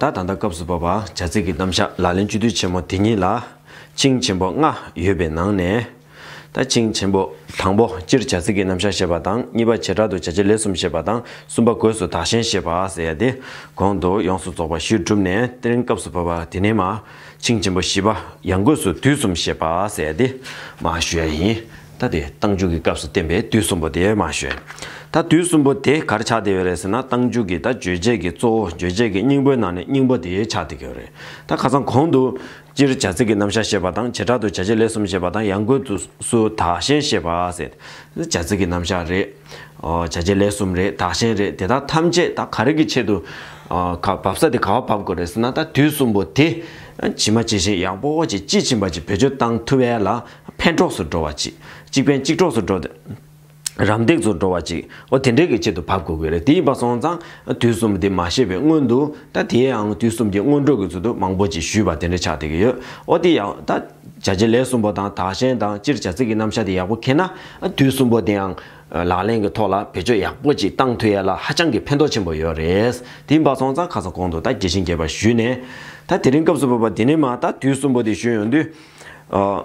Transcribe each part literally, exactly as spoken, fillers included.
ད་ད་ལྟ་སྐབས་སུ་བབ་པ་བྱ་ཚིག་གི་རྣམ་གཞག་ལག་ལེན་བཅུད་བསྡུས་ཆེན་མོ་དེ་ཉིད་ལ་ཆིངས་ཆེན་པོ་ལྔ་ཡོད་པའི་ནང་ནས། ད་ཆིངས་ཆེན་པོ་དང་པོ་སྤྱིར་བྱ་ཚིག་གི་རྣམ་གཞག་བཤད་པ་དང་། གཉིས་པ་བྱེ་བྲག་ཏུ་བྱ་བྱེད་ལས་གསུམ་བཤད་པ་དང་། གསུམ་པ་སྒོས་སུ་བདག་གཞན་བཤད་པ་ཟེར་ཡ་དེ་གོང་དུ་ཡོངས་སུ་རྫོགས་པ་ཞུས་གྲུབ་ནས། དེ་རིང་སྐབས་སུ་བབ་པ་དེ་ནས་མར་ཆིངས་ཆེན་པོ་བཞི་པ་ཡང་སྒོས་སུ་དུས་གསུམ་བཤད་པ་ཟེར་ཡ་དེ་མར་ཞུ་ཡ་ཡིན། ད་དེ་རྟགས་འཇུག་གི་སྐབས་སུ་བསྟན་པའི་དུས་གསུམ་པོ་དེ་མར་ཞུ་ཡ་ཡིན། ད་དུས་གསུམ་པོ་དེ་ག་རེ་ཆགས་བསྡད་ཡོད་རེད་ཟེར་ན། རྟགས་འཇུག་གི་ད་རྗོད་བྱེད་ཀྱི་གཙོ་བོ། རྗོད་བྱེད་ཀྱི་སྙིང་པོའི་ནང་ནས་སྙིང་པོ་དེ་ཆགས་བསྡད་ཀྱི་ཡོད་རེད། ད་ཁ་སང་གོང་དུ་སྤྱིར་བྱ་ཚིག་གི་རྣམ་གཞག་བཤད་པ་དང་། བྱེ་བྲག་ཏུ་བྱ་བྱེད་ལས་གསུམ་བཤད་པ་དང་། ཡང་སྒོས་སུ་བདག་གཞན་བཤད་པ་ཟེར། བྱ་ཚིག་གི་རྣམ་གཞག་རེད། ཨོ། བྱ་བྱེད་ལས་གསུམ་རེད། བདག་གཞན་རེད། དེ་དག་ཐམས་ཅད་ད་ག་རེ་གི་ཆེད་དུ། ཨ། ག- བབས་ས་དེ་ག་བ་བབས་དགོས་རེད་ཟེར་ན། ད་དུས་གསུམ་པོ་དེ་ཇི་མ་ཇི་བཞིན་ཡག་པོ་ཅིག་དཔྱིས་ཕྱིན་པ་ཅིག་བེད་སྤྱོད་བཏང་ཐུབ་ཡ་ལ་ཕན་གྲོགས་སུ་འགྲོ་བ་ཅིག་གཅིག་ཕན་གཅིག་གྲོགས་སུ་འགྲོ། རམ་འདེགས་སུ་འགྲོ་བ་ཅིག་ཨོ། དེ་འདྲའི་གི་ཆེད་དུ་བབས་དགོས་ཀྱི་རེད། དེ་ཡིན་པ་སོང་ཙང་དུས་གསུམ་དེ་མ་བཤད་པའི་སྔོན་དུ། ད་དེ་ཡང་དུས་གསུམ་གྱི་སྔོན་འགྲོ་གི་ཚུལ་དུ་མང་པོ་ཅིག་ཞུས་པ་དེ་འདྲ་ཆགས་བསྡད་ཀྱི་ཡོད། ཨོ། དེ་ཡང་ད་བྱ་བྱེད་ལས་གསུམ་པོ་དང་བདག་གཞན་དང་། སྤྱིར་བྱ་ཚིག་གི་རྣམ་གཞག་དེ་ཡག་པོ་མཁྱེན་ན། དུས་གསུམ་པོ་དེ་ཡང་ལག་ལེན་གྱི་ཐོག་ལ་བེད་སྤྱོད་ཡག་པོ་ཅིག་བཏང་ཐུབ་ཡ་ལ་ཧ་ཅང་གི་ཕན་ཐོགས་ཆེན་པོ་ཡོད་རེད། དེ་ཡིན་པ་སོང་ཙང་ཁ་སང་གོང་དུ་ད་རྒྱས་ཤིང་རྒྱས་པ་ཞུས་ནས། ད་དེ་རིང་སྐབས་སུ་བབས་པ་འདི་ནས་མར་ད་དུས་གསུམ་པོ་དེ་ཞུས་ཡོང་དུས། ཨ།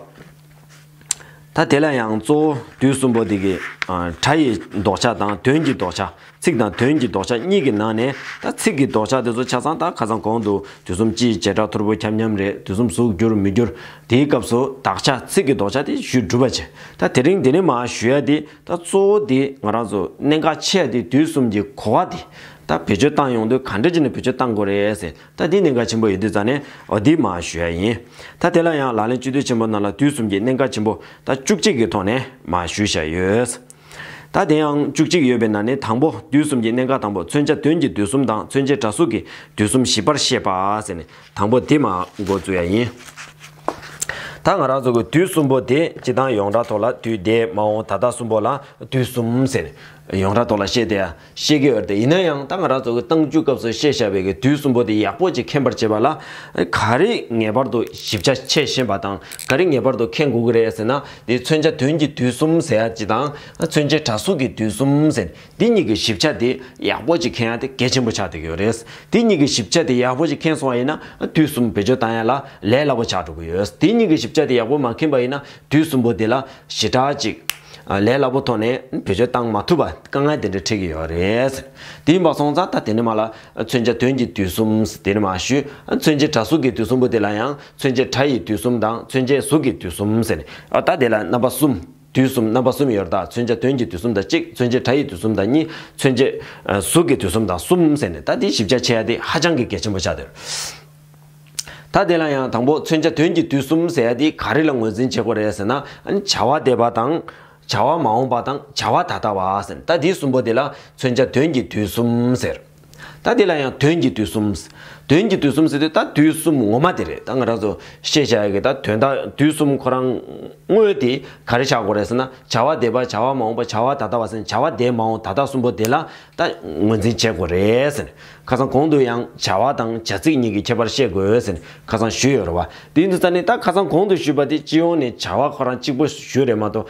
ད་དེ་ལ་ཡང་གཙོ་བོ་དུས་གསུམ་པོ་དེ་གི། ཨ། སྒྲ་ཡི་ལྡོག་ཆ་དང་དོན་གྱི་ལྡོག་ཆ། ཚིག་དང་དོན་གྱི་ལྡོག་ཆ་གཉིས་ཀྱི་ནང་ནས། ད་ཚིག་གི་ལྡོག་ཆ་དེ་ཚོ་ཆ་ཚང་ད་ཁ་སང་གོང་དུ་དུས་གསུམ་སྤྱིའི་བྱེ་བྲག་ཐོར་བུ་ཁྱབ་མཉམ་རེད། དུས་གསུམ་གཟུགས་འགྱུར་མི་འགྱུར། དེའི་སྐབས་སུ་དག་ཆ་ཚིག་གི་ལྡོག་ཆ་དེ་ཞུས་གྲུབ་པ་བྱས། ད་དེ་རིང་འདི་ནས་མར་ཞུ་ཡ་དེ། ད་གཙོ་བོ་དེ་ང་རང་ཚོ་གནད་འགག་ཆེ་ཡ་དེ། དུས་གསུམ་གྱི་གོ་བ་དེ་ད་བེད་སྤྱོད་བཏང་ཡོང་དུས་ག་འདྲ་བྱས་ནས་བེད་སྤྱོད་བཏང་དགོས་རེད་ཟེར། ད་འདི་གནད་འགག་ཆེན་པོ་ཡོད་དུས་ཙང་ནས། འོ། འདི་མར་ཞུ་ཡ་ཡིན། ད་དེ་ལ་ཡང་ལག་ལེན་བཅུད་བསྡུས་ཆེན་པོ་ནང་ལ་དུས་གསུམ་གྱི་གནད་འགག་ཆེན་པོ་ད་བཅུ་གཅིག་གི་ཐོག་ནས་མར་ཞུས་བཞག་ཡོད། ད་དེ་ཡང་བཅུ་གཅིག་ཡོད་པའི་ནང་ནས་དང་པོ་དུས་གསུམ་གྱི་གནད་འགག་དང་པོ། མཚོན་བྱ་དོན་གྱི་དུས་གསུམ་དང་། མཚོན་བྱེད་སྒྲ་གཟུགས་ཀྱི་དུས་གསུམ་ཞིབ་པར་བཤད་པ་ཟེར་ནས། དང་པོ་དེ་མར་འགོ་བཙུགས་ཡ་ཡིན། ད་ང་རང་ཚོ་གི་དུས་གསུམ་པོ་དེ་སྤྱིར་བཏང་ཡོངས་གྲགས་ཐོག་ལ་དུས་འདས་མ་འོངས་ད་ལྟ་གསུམ་པོ་ལ་དུས་གསུམ་ཟེར་ནས་ཡོངས་གྲགས་ཐོག་ལ་བཤད་དེ་ཡ། བཤད་ཀྱི་ཡོད་རེད་དེ། ཡིན་ན་ཡང་ད་ང་རང་ཚོ་གི་རྟགས་འཇུག་སྐབས་སུ་བཤད་བཞག་པའི་གི་དུས་གསུམ་པོ་དེ་ཡག་པོ་ཅིག་མཁྱེན་པར་བྱེད་པ་ལ། ག་རེ་ངེས་པར་དུ་ཞིབ་ཆ་ཆེ་ཤེས་པ་དང་། ག་རེ་ངེས་པར་དུ་མཁྱེན་དགོས་ཀྱི་རེད་ཟེར་ན། དེ་མཚོན་བྱ་དོན་གྱི་དུས་གསུམ་ཟེར་ཡ་ཅིག་དང་། མཚོན་བྱེད་སྒྲ་གཟུགས་ཀྱི་དུས་གསུམ་ཟེར། འདི་གཉིས་ཀྱི་ཞིབ་ཆ་དེ་ཡག་པོ་ཅིག་མཁྱེན་ཡ་དེ་གལ་ཆེན་པོ་ཆགས་བསྡད་ཀྱི་ཡོད་རེད། འདི་གཉིས་ཀྱི་ཞིབ་ཆ་དེ་ཡག་པོ་ཅིག་མཁྱེན་སོང་བ་ཡིན་ན། དུས་གསུམ་བེད་སྤྱོད་བཏང་ཡ་ལ་ལས་སླ་པོ་ཆགས་འགྲོ་གི་ཡོད། འདི་གཉིས་ཀྱི་ཞིབ་ཆ་དེ་ཡག་པོ་མ་མཁྱེན་པ་ཡིན་ན། དུས་གསུམ་པོ་དེ་ལ་ཞེ་དྲག་ཅིག་ལས་སླ་པོ་ཐོག་ནས་བེད་སྤྱོད་བཏང་མ་ཐུབ་པ་དཀའ་ངལ་དེ་འདྲ་འཕྲད་ཀྱི་ཡོད་རེད། དེ་ཡིན་པ་སོང་ཙང་ད་དེ་ནས་མར་ལ་མཚོན་བྱ་དོན་གྱི་དུས་གསུམ་དེ་ནས་མར་ཞུས། མཚོན་བྱེད་སྒྲ་གཟུགས་ཀྱི་དུས་གསུམ་པོ་དེ་ལ་ཡང་མཚོན་བྱེད་སྒྲ་ཡི་དུས་གསུམ་དང་། མཚོན་བྱེད་གཟུགས་ཀྱི་དུས་གསུམ་ཟེར་ནས། ཨ། ད་དེ་ལ་རྣམ་པ་གསུམ། དུས་གསུམ་རྣམ་པ་གསུམ་ཡོད་རེད། ད་མཚོན་བྱ་དོན་གྱི་དུས་གསུམ་དང་གཅིག་མཚོན་བྱེད་སྒྲ་ཡི་དུས་གསུམ་དང་གཉིས། མཚོན་བྱེད། ཨ། གཟུགས་ཀྱི་དུས་གསུམ་དང་གསུམ་ཟེར་ནས། ད་དེ་ཞིབ་ཆ་ཆེ་ཡ་དེ་ཧ་ཅང་གི་གལ་ཆེན་པོ་ཆགས་བསྡད་ཡོད་རེད། ད་དེ་ལ་ཡང་དང་པོ་མཚོན་བྱ་དོན་གྱི་དུས་གསུམ་ཟེར་ཡ་དེ་ག་རེ་ལ་ངོས་འཛིན་བྱེད་དགོས་རེད་ཟེར་ན། བྱ་བ་འདས་པ་དང་། བྱ་བ་མ་འོངས་པ་དང་། བྱ་བ་ད་ལྟ་བ་ཟེར་ནས། ད་དེ་གསུམ་པོ་དེ་ལ་མཚོན་བྱ་དོན་གྱི་དུས་གསུམ་ཟེར། ད་དེ་ལ་ཡང་དོན་གྱི་དུས་གསུམ། དོན་གྱི་དུས་གསུམ་ཟེར་དུས་ད་དུས་གསུམ་ངོ་མ་དེ་རེད། ད་ང་རང་ཚོ་བཤད་བྱ་ཡ་གི་ད་དོན་དག་དུས་གསུམ་ཁོ་རང་དངོས་དེ་ག་རེ་ཆགས་དགོས་རེད་ཟེར་ན། བྱ་བ་འདས་པ། བྱ་བ་མ་འོངས་པ། བྱ་བ་ད་ལྟ་བ་ཟེར་ནས། བྱ་བ་འདས་མ་འོངས་ད་ལྟ་གསུམ་པོ་དེ་ལ་ད་ངོས་འཛིན་བྱེད་དགོས་རེད་ཟེར་ནས། ཁ་སང་གོང་དུ་ཡང་བྱ་བ་དང་བྱ་ཚིག་གཉིས་ཀྱི་ཁྱད་པར་བཤད་དགོས་ཟེར་ནས་ཁ་སང་ཞུས་ཡོད་རེད་བ། དེ་ཡིན་དུས་ཙང་ནས་ད་ཁ་སང་གོང་དུ་ཞུས་པ་དེ་སྤྱི་ཡོངས་ནས་བྱ་བ་ཁོ་རང་གཅིག་པོ་ཞུས་རེད་མ་གཏོགས།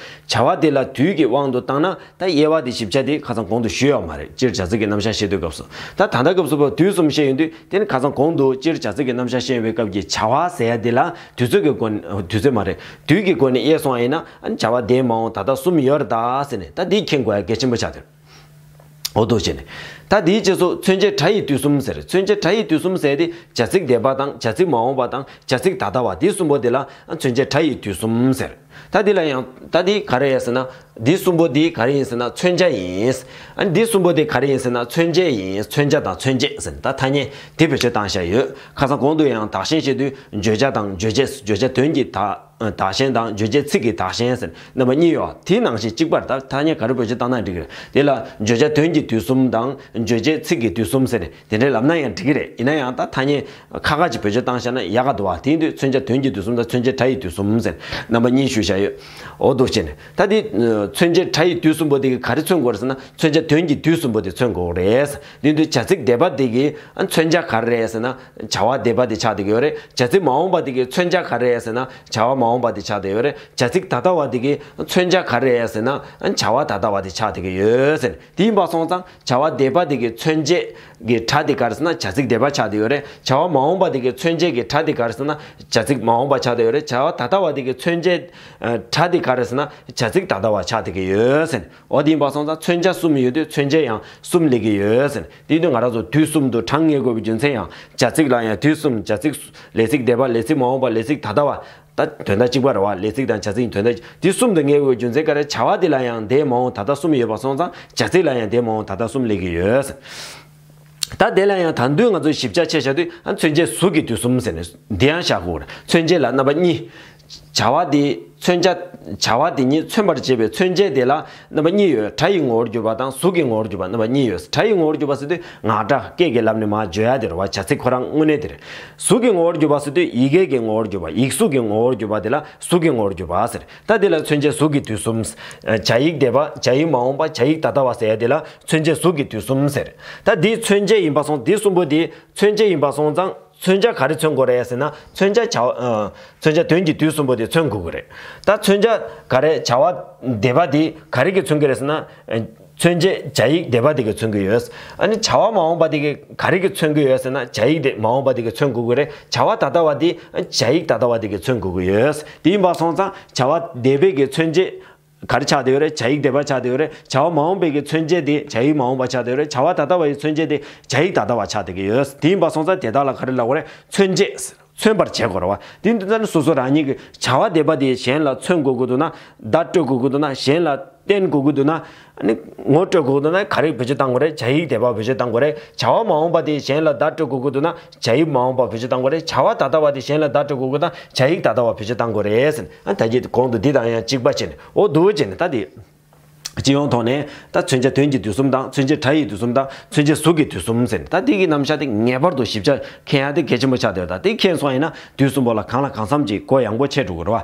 བྱ་བ་དེ་ལ་དུས་ཀྱི་དབང་དུ་བཏང་ན། ད་དབྱེ་བ་དེ་ཞིབ་ཆ་དེ་ཁ་སང་གོང་དུ་ཞུས་ཡོད་མ་རེད། སྤྱིར་བྱ་ཚིག་གི་རྣམ་གཞག་བཤད་དུས་སྐབས་སུ། ད་ད་ལྟ་སྐབས་སུ་བབ་དུས་གསུམ་བཤད་ཡོང་དུས། དེ་ནི་ཁ་སང་གོང་དུ་སྤྱིར་བྱ་ཚིག་གི་རྣམ་གཞག་བཤད་ཡོང་བའི་སྐབས་ཀྱི་བྱ་བ་ཟེར་ཡ་དེ་ལ་དུས་ཚོད་ཀྱི་སྒོ་ནས། དུས་ཚོད་མ་རེད། དུས་ཀྱི་སྒོ་ནས་དབྱེ་སོང་བ་ཡིན་ན། ཨ་ནི་བྱ་བ་འདས་མ་འོངས་ད་ལྟ་གསུམ་ཡོད་རེད་ད་ཟེར་ནས། ད་འདི་མཁྱེན་དགོས་ཡ་གལ་ཆེན་པོ་ཆགས་འདུག་འོ་འདུག་བྱས་ནས། ད་འདིའི་རྗེས་སུ་མཚོན་བྱེད་སྒྲ་ཡི་དུས་གསུམ་ཟེར། མཚོན་བྱེད་སྒྲ་ཡི་དུས་གསུམ་ཟེར་དེ་བྱ་ཚིག་འདས་པ་དང་། བྱ་ཚིག་མ་འོངས་པ་དང་། བྱ་ཚིག་ད་ལྟ་བ། འདི་གསུམ་པོ་དེ་ལ་མཚོན་བྱེད་སྒྲ་ཡི་དུས་གསུམ་ཟེར། ད་འདི་ལ་ཡང་ད་འདི་ག་རེ་ཡིན་ཟེར་ན། འདི་གསུམ་པོ་འདི་ག་རེ་ཡིན་ཟེར་ན། མཚོན་བྱ་ཡིན། ཨ་ནི་འདི་གསུམ་པོ་འདི་ག་རེ་ཡིན་ཟེར་ན། མཚོན་བྱེད་ཡིན། མཚོན་བྱ་དང་མཚོན་བྱེད་ཟེར་ནས་ད་ཐ་སྙད་དེ་བེད་སྤྱོད་བཏང་བཞག་ཡོད། ཁ་སང་གོང་དུ་ཡང་བདག་གཞན་བཤད་དུས་བརྗོད་བྱ་དང་རྗོད་བྱེད། བརྗོད་བྱ་དོན་གྱི་བདག་བདག་གཞན་དང་། རྗོད་བྱེད་ཚིག་གི་བདག་གཞན་ཟེར་རྣམ་པ་གཉིས་ཡོད། དེའི་ནང་བཞིན་གཅིག་པར་ད་ཐ་སྙད་ག་རེ་བེད་སྤྱོད་བཏང་ན་འགྲིག་གི་རེད། དེ་ལ་བརྗོད་བྱ་དོན་གྱི་དུས་གསུམ་དང་། རྗོད་བྱེད་ཚིག་གི་དུས་གསུམ་ཟེར་ནས་དེ་འདྲའི་ལབ་ན་ཡང་འགྲིག་གི་རེད། ཡིན་ན་ཡང་ད་ཐ་སྙད་ཁ་ཁ་ཅིག་བེད་སྤྱོད་བཏང་བཞག་ན་ཡག་ག་འདུག་བ། དེ་ཡིན་དུས་མཚོན་བྱ་དོན་གྱི་དུས་གསུམ་དང་། མཚོན་བྱེད་སྒྲ་ཡི་དུས་གསུམ་ཟེར་རྣམ་པ་གཉིས་ཞུས་བཞག་ཡོད། འོ་འདུག་བྱས་ནས་ད་དེ་མཚོན་བྱེད་སྒྲ་ཡི་དུས་གསུམ་པོ་དེ་གིས་ག་རེ་མཚོན་དགོས་རེད་ཟེར་ན། མཚོན་བྱ་དོན་གྱི་དུས་གསུམ་པོ་དེ་མཚོན་དགོས་རེད། དེ་ཡིན་དུས་བྱ་ཚིག་འདས་པ་དེ་གི་མཚོན་བྱ་ག་རེ་རེད་ཟེར་ན། བྱ་བ་འདས་པ་དེ་ཆགས་བསྡད་ཀྱི་ཡོད་རེད། བྱ་ཚིག་མ་འོངས་པ་དེ་གི་མཚོན་བྱ་ག་རེ་རེད་ཟེར་ན། བྱ་བ་མ་འོངས་པ་དེ་ཆགས་བསྡད་ཡོད་རེད། བྱ་ཚིག་ད་ལྟ་བ་དེ་གི་མཚོན་བྱ་ག་རེ་རེད་ཟེར་ན། བྱ་བ་ད་ལྟ་བ་དེ་ཆགས་བསྡད་ཀྱི་ཡོད་ཟེར། དེ་ཡིན་པ་སོང་ཙང་བྱ་བ་འདས་པ་ དེ་གི་མཚོན་བྱེད་ཀྱི་སྒྲ་དེ་ག་རེ་ཟེར་ན་བྱ་ཚིག་འདས་པ་ཆགས་བསྡད་ཡོད་རེད། བྱ་བ་མ་འོངས་པ་དེ་གི་མཚོན་བྱེད་ཀྱི་སྒྲ་དེ་ག་རེ་ཟེར་ན་བྱ་ཚིག་མ་འོངས་པ་ཆགས་བསྡད་ཡོད་རེད། བྱ་བ་ད་ལྟ་བ་དེ་གི་མཚོན་བྱེད་སྒྲ་དེ་ག་རེ་ཟེར་ན་བྱ་ཚིག་ད་ལྟ་བ་ཆགས་བསྡད་ཀྱི་ཡོད་ཟེར། འོ་དེ་ཡིན་པ་སོང་ཙང་མཚོན་བྱ་གསུམ་ཡོད་དུས་མཚོན་བྱེད་ཡང་གསུམ་སླེབས་ཀྱི་ཡོད་ཟེར། དེ་དུས་ང་རང་ཚོ་དུས་གསུམ་དུ་གྲངས་ངེས་དགོས་པའི་རྒྱུ་མཚན་ཡང་བྱ་ཚིག་ལ་ཡང་དུས་གསུམ་བྱ་ཚིག་ལས་ཚིག་འདས་པ་ལས་ཚིག་མ་འོངས་པ་ལས་ཚིག་ད་ལྟ་བ། ད་དོན་དག་གཅིག་པ་རེད་བ། ལས་ཚིག་དང་བྱ་ཚིག་དོན་དག་དེ་གསུམ་དུ་ངེས་དགོས་རྒྱུ་མཚན་ག་རེ། བྱ་བ་དེ་ལ་ཡང་འདས་མ་འོངས་ད་ལྟ་གསུམ་ཡོད་པ་སོང་ཙང་བྱ་ཚིག་ལ་ཡང་འདས་མ་འོངས་ད་ལྟ་གསུམ་སླེབས་ཀྱི་ཡོད། ད་དེ་ལ་ཡང་ད་དུང་ང་ཚོས་ཞིབ་ཆ་ཆེ་བཞག་དུས་ཨ་མཚོན་བྱེད་གཟུགས་ཀྱི་དུས་གསུམ་ཟེར་ནས་འདི་ཡང་བཞག་དགོས་རེད། མཚོན་བྱེད་ལ་རྣམ་པ་གཉིས། བྱ་བ་དེ་མཚོན་བྱ། བྱ་བ་དེ་ཉིད་མཚོན་པར་བྱེད་པའི་མཚོན་བྱེད་དེ་ལ་རྣམ་པ་གཉིས་ཡོད། སྒྲ་ཡི་ངོ་བོར་གྱུར་པ་དང་གཟུགས་ཀྱི་ངོ་བོར་གྱུར་པ་རྣམ་པ་གཉིས་ཡོད། སྒྲ་ཡི་ངོ་བོར་གྱུར་པ་ཟེར་དུས་ངག་སྒྲ་སྐད་ཀྱི་ལམ་ནས་མར་བརྗོད་ཡ་དེ་རེད་བ། བྱ་ཚིག་ཁོ་རང་དངོས་གནས་དེ་རེད། གཟུགས་ཀྱི་ངོ་བོར་གྱུར་པ་ཟེར་དུས་ཡི་གེ་གི་ངོ་བོར་གྱུར་པ། ཡིག་གཟུགས་ཀྱི་ངོ་བོར་གྱུར་པ་དེ་ལ་གཟུགས་ཀྱི་ངོ་བོར་གྱུར་པ་ཟེར། ད་དེ་ལ་མཚོན་བྱེད་གཟུགས་ཀྱི་དུས་གསུམ། བྱ་ཡིག་འདས་པ། བྱ་ཡིག་མ་འོངས་པ། བྱ་ཡིག་ད་ལྟ་བ་ཟེར་ཡ་དེ་ལ་མཚོན་བྱེད་གཟུགས་ཀྱི་དུས་གསུམ་ཟེར། ད་འདི་མཚོན་བྱེད་ཡིན་པ་སོང་། འདི་གསུམ་པོ་དེ་མཚོན་བྱེད་ཡིན་པ་སོང་ཙང་མཚོན་བྱ་ག་རེ་མཚོན་དགོས་རེད་ཟེར་ན། མཚོན་བྱ་བྱ། ཨ། མཚོན་བྱ་དོན་གྱི་དུས་གསུམ་པོ་དེ་མཚོན་དགོས་ཀྱི་རེད། ད་མཚོན་བྱ་ག་རེ། བྱ་བ་འདས་པ་དེ་ག་རེ་གིས་མཚོན་གྱི་རེད་ཟེར་ན། མཚོན་བྱེད་བྱ་ཡིག་འདས་པ་དེ་གིས་མཚོན་གྱི་ཡོད། ཨ་ནི་བྱ་བ་མ་འོངས་པ་དེ་གིས་ག་རེ་གིས་མཚོན་གྱི་ཡོད་ཟེར་ན། བྱ་ཡིག་དེ་མ་འོངས་པ་དེ་གིས་མཚོན་དགོས་ཀྱི་རེད། བྱ་བ་ད་ལྟ་བ་དེ་བྱ་ཡིག་ད་ལྟ་བ་དེ་གིས་མཚོན་དགོས་ཀྱི་ཡོད། དེ་ཡིན་པ་སོང་ཙང་བྱ་བ་འདས་པའི་གི་མཚོན་བྱེད་ག་རེ་ཆགས་བསྡད་ཡོད་རེད། བྱ་ཡིག་འདས་པ་ཆགས་བསྡད་ཡོད་རེད། བྱ་བ་མ་འོངས་པའི་གི་མཚོན་བྱེད་དེ་བྱ་ཡིག་མ་འོངས་པ་ཆགས་བསྡད་ཡོད་རེད། བྱ་བ་ད་ལྟ་བ་ཡི་མཚོན་བྱེད་དེ་བྱ་ཡིག་ད་ལྟ་བ་ཆགས་བསྡད་ཀྱི་ཡོད། དེ་ཡིན་པ་སོང་ཙང་དེ་དག་ལ་ག་རེ་ལབ་དགོས་རེད། མཚོན་བྱེད། མཚོན་པར་བྱེད་དགོས་རེད་བ། དེ་འདི་ལྟར་ན་སོ་སོ་རང་ཉིད་ཀྱི་བྱ་བ་འདས་པ་དེ་གཞན་ལ་མཚོན་དགོས་ཀྱི་འདུག་ན། བརྡ་སྤྲོད་དགོས་ཀྱི་འདུག་ན། གཞན་ལ་བསྟན་དགོས་ཀྱི་འདུག་ན། ཨ་ནི་ངོ་སྤྲོད་དགོས་ཀྱི་འདུག་ན་ག་རེ་བེད་སྤྱོད་གཏང་དགོས་རེད། བྱ་ཡིག་འདས་པ་བེད་སྤྱོད་གཏང་དགོས་རེད། བྱ་བ་མ་འོངས་པ་དེ་གཞན་ལ་བརྡ་སྤྲོད་དགོས་ཀྱི་འདུག་ན་བྱ་ཡིག་མ་འོངས་པ་བེད་སྤྱོད་གཏང་དགོས་རེད། བྱ་བ་ད་ལྟ་བ་དེ་གཞན་ལ་བརྡ་སྤྲོད་དགོས་ཀྱི་འདུག་ན་བྱ་ཡིག་ད་ལྟ་བ་བེད་སྤྱོད་གཏང་དགོས་རེད་ཟེར། ཨ་ད་གིན་གོང་དུ་འདི་དང་ཡང་གཅིག་པ་བྱས་ནས། འོ་འདུག་བྱས་ནས་ད་དེ། སྤྱི་ཡོངས་ཐོག་ནས་ད་མཚོན་བྱ་དོན་གྱི་དུས་གསུམ་དང་མཚོན་བྱེད་སྒྲ་ཡི་དུས་གསུམ་དང་མཚོན་བྱེད་གཟུགས་ཀྱི་དུས་གསུམ་ཟེར། ད་འདི་གི་རྣམ་གཞག་དེ་ངེས་པར་དུ་ཞིབ་ཆ་མཁྱེན་ཡ་དེ་གལ་ཆེན་པོ་ཆགས་བསྡད་ཡོད། ད་དེ་མཁྱེན་སོང་ཡིན་ན་དུས་གསུམ་པོ་ལ་གང་ལ་གང་འཚམ་གྱིས་གོ་ཡངས་པོ་ཆགས་འགྲོ་གི་རེད་བ།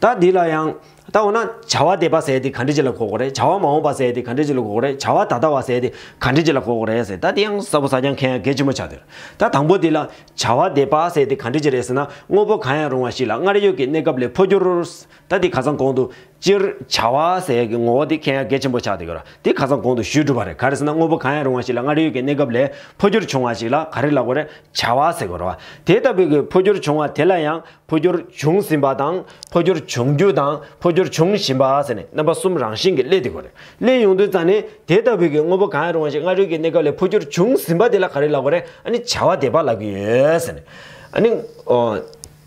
ད་འདི་ལ་ཡང་ད་འོ་ན་བྱ་བ་འདས་པ་ཟེར་ཡ་དེ་ག་འདྲ་ཅིག་ལ་གོ་དགོས་རེད། བྱ་བ་མ་འོངས་པ་ཟེར་ཡ་དེ་ག་འདྲ་ཅིག་ལ་གོ་དགོས་རེད། བྱ་བ་ད་ལྟ་བ་ཟེར་ཡ་དེ་ག་འདྲ་ཅིག་ལ་གོ་དགོས་རེད་ཟེར། ད་དེ་ཡང་གསལ་པོ་གསལ་རྐྱང་མཁྱེན་ཡ་གལ་ཆེན་པོ་ཆགས་བསྡད་ཡོད། ད་དང་པོ་དེ་ལ་བྱ་བ་འདས་པ་ཟེར་ཡ་དེ་ག་འདྲ་ཅིག་རེད་ཟེར་ན། དངོས་པོ་གང་ཡང་རུང་བ་ཞིག་ལ་སྔར་ཡོད་ཀྱི་གནས་སྐབས་ལས་འཕོ་འགྱུར། ད་འདི་ཁ་སང་གོང་དུ། སྤྱིར་བྱ་བ་ཟེར་ཡ་གི་ངོ་བོ་འདི་མཁྱེན་ཡ་གལ་ཆེན་པོ་ཆགས་བསྡད་ཡོད་ར། འདི་ཁ་སང་གོང་དུ་ཞུས་གྲུབ་པ་རེད། ག་རེ་ཟེར་ན་དངོས་པོ་གང་ཡང་རུང་བ་ཞིག་ལ་སྔར་ཡོད་ཀྱི་གནས་སྐབས་ལས་འཕོ་འགྱུར་བྱུང་བ་ཞིག་ལ་ག་རེ་ལབ་དགོས་རེད། བྱ་བ་ཟེར་དགོས་རེད་བ། དེ་ལྟ་བུའི་གི་འཕོ་འགྱུར་བྱུང་བ་དེ་ལ་ཡང་འཕོ་འགྱུར་བྱུང་ཟིན་པ་དང་འཕོ་འགྱུར་བྱུང་རྒྱུ་དང་འཕོ་འགྱུར་བྱུང་བཞིན་པ་ཟེར་ནས་རྣམ་པ་གསུམ་རང་བཞིན་གྱིས་སླེབས་བསྡད་ཡོད་རེད། སླེབས་ཡོང་དུས་ཙང་ནས་དེ་ལྟ་བུའི་གི་དངོས་པོ་གང་ཡང་རུང་བ་ཞིག་སྔར་ཡོད་ཀྱི་གནས་སྐབས་ལས་འཕོ་འགྱུར་བྱུང་ཟིན་པ་དེ་ལ་ག་རེ་ལབ་དགོས་རེད། ཨ་ནི་བྱ་བ་འདས་པ་ལབ་ཀྱི་ཡོད་ཟེར་ནས། ཨ་ནི། ཨོ།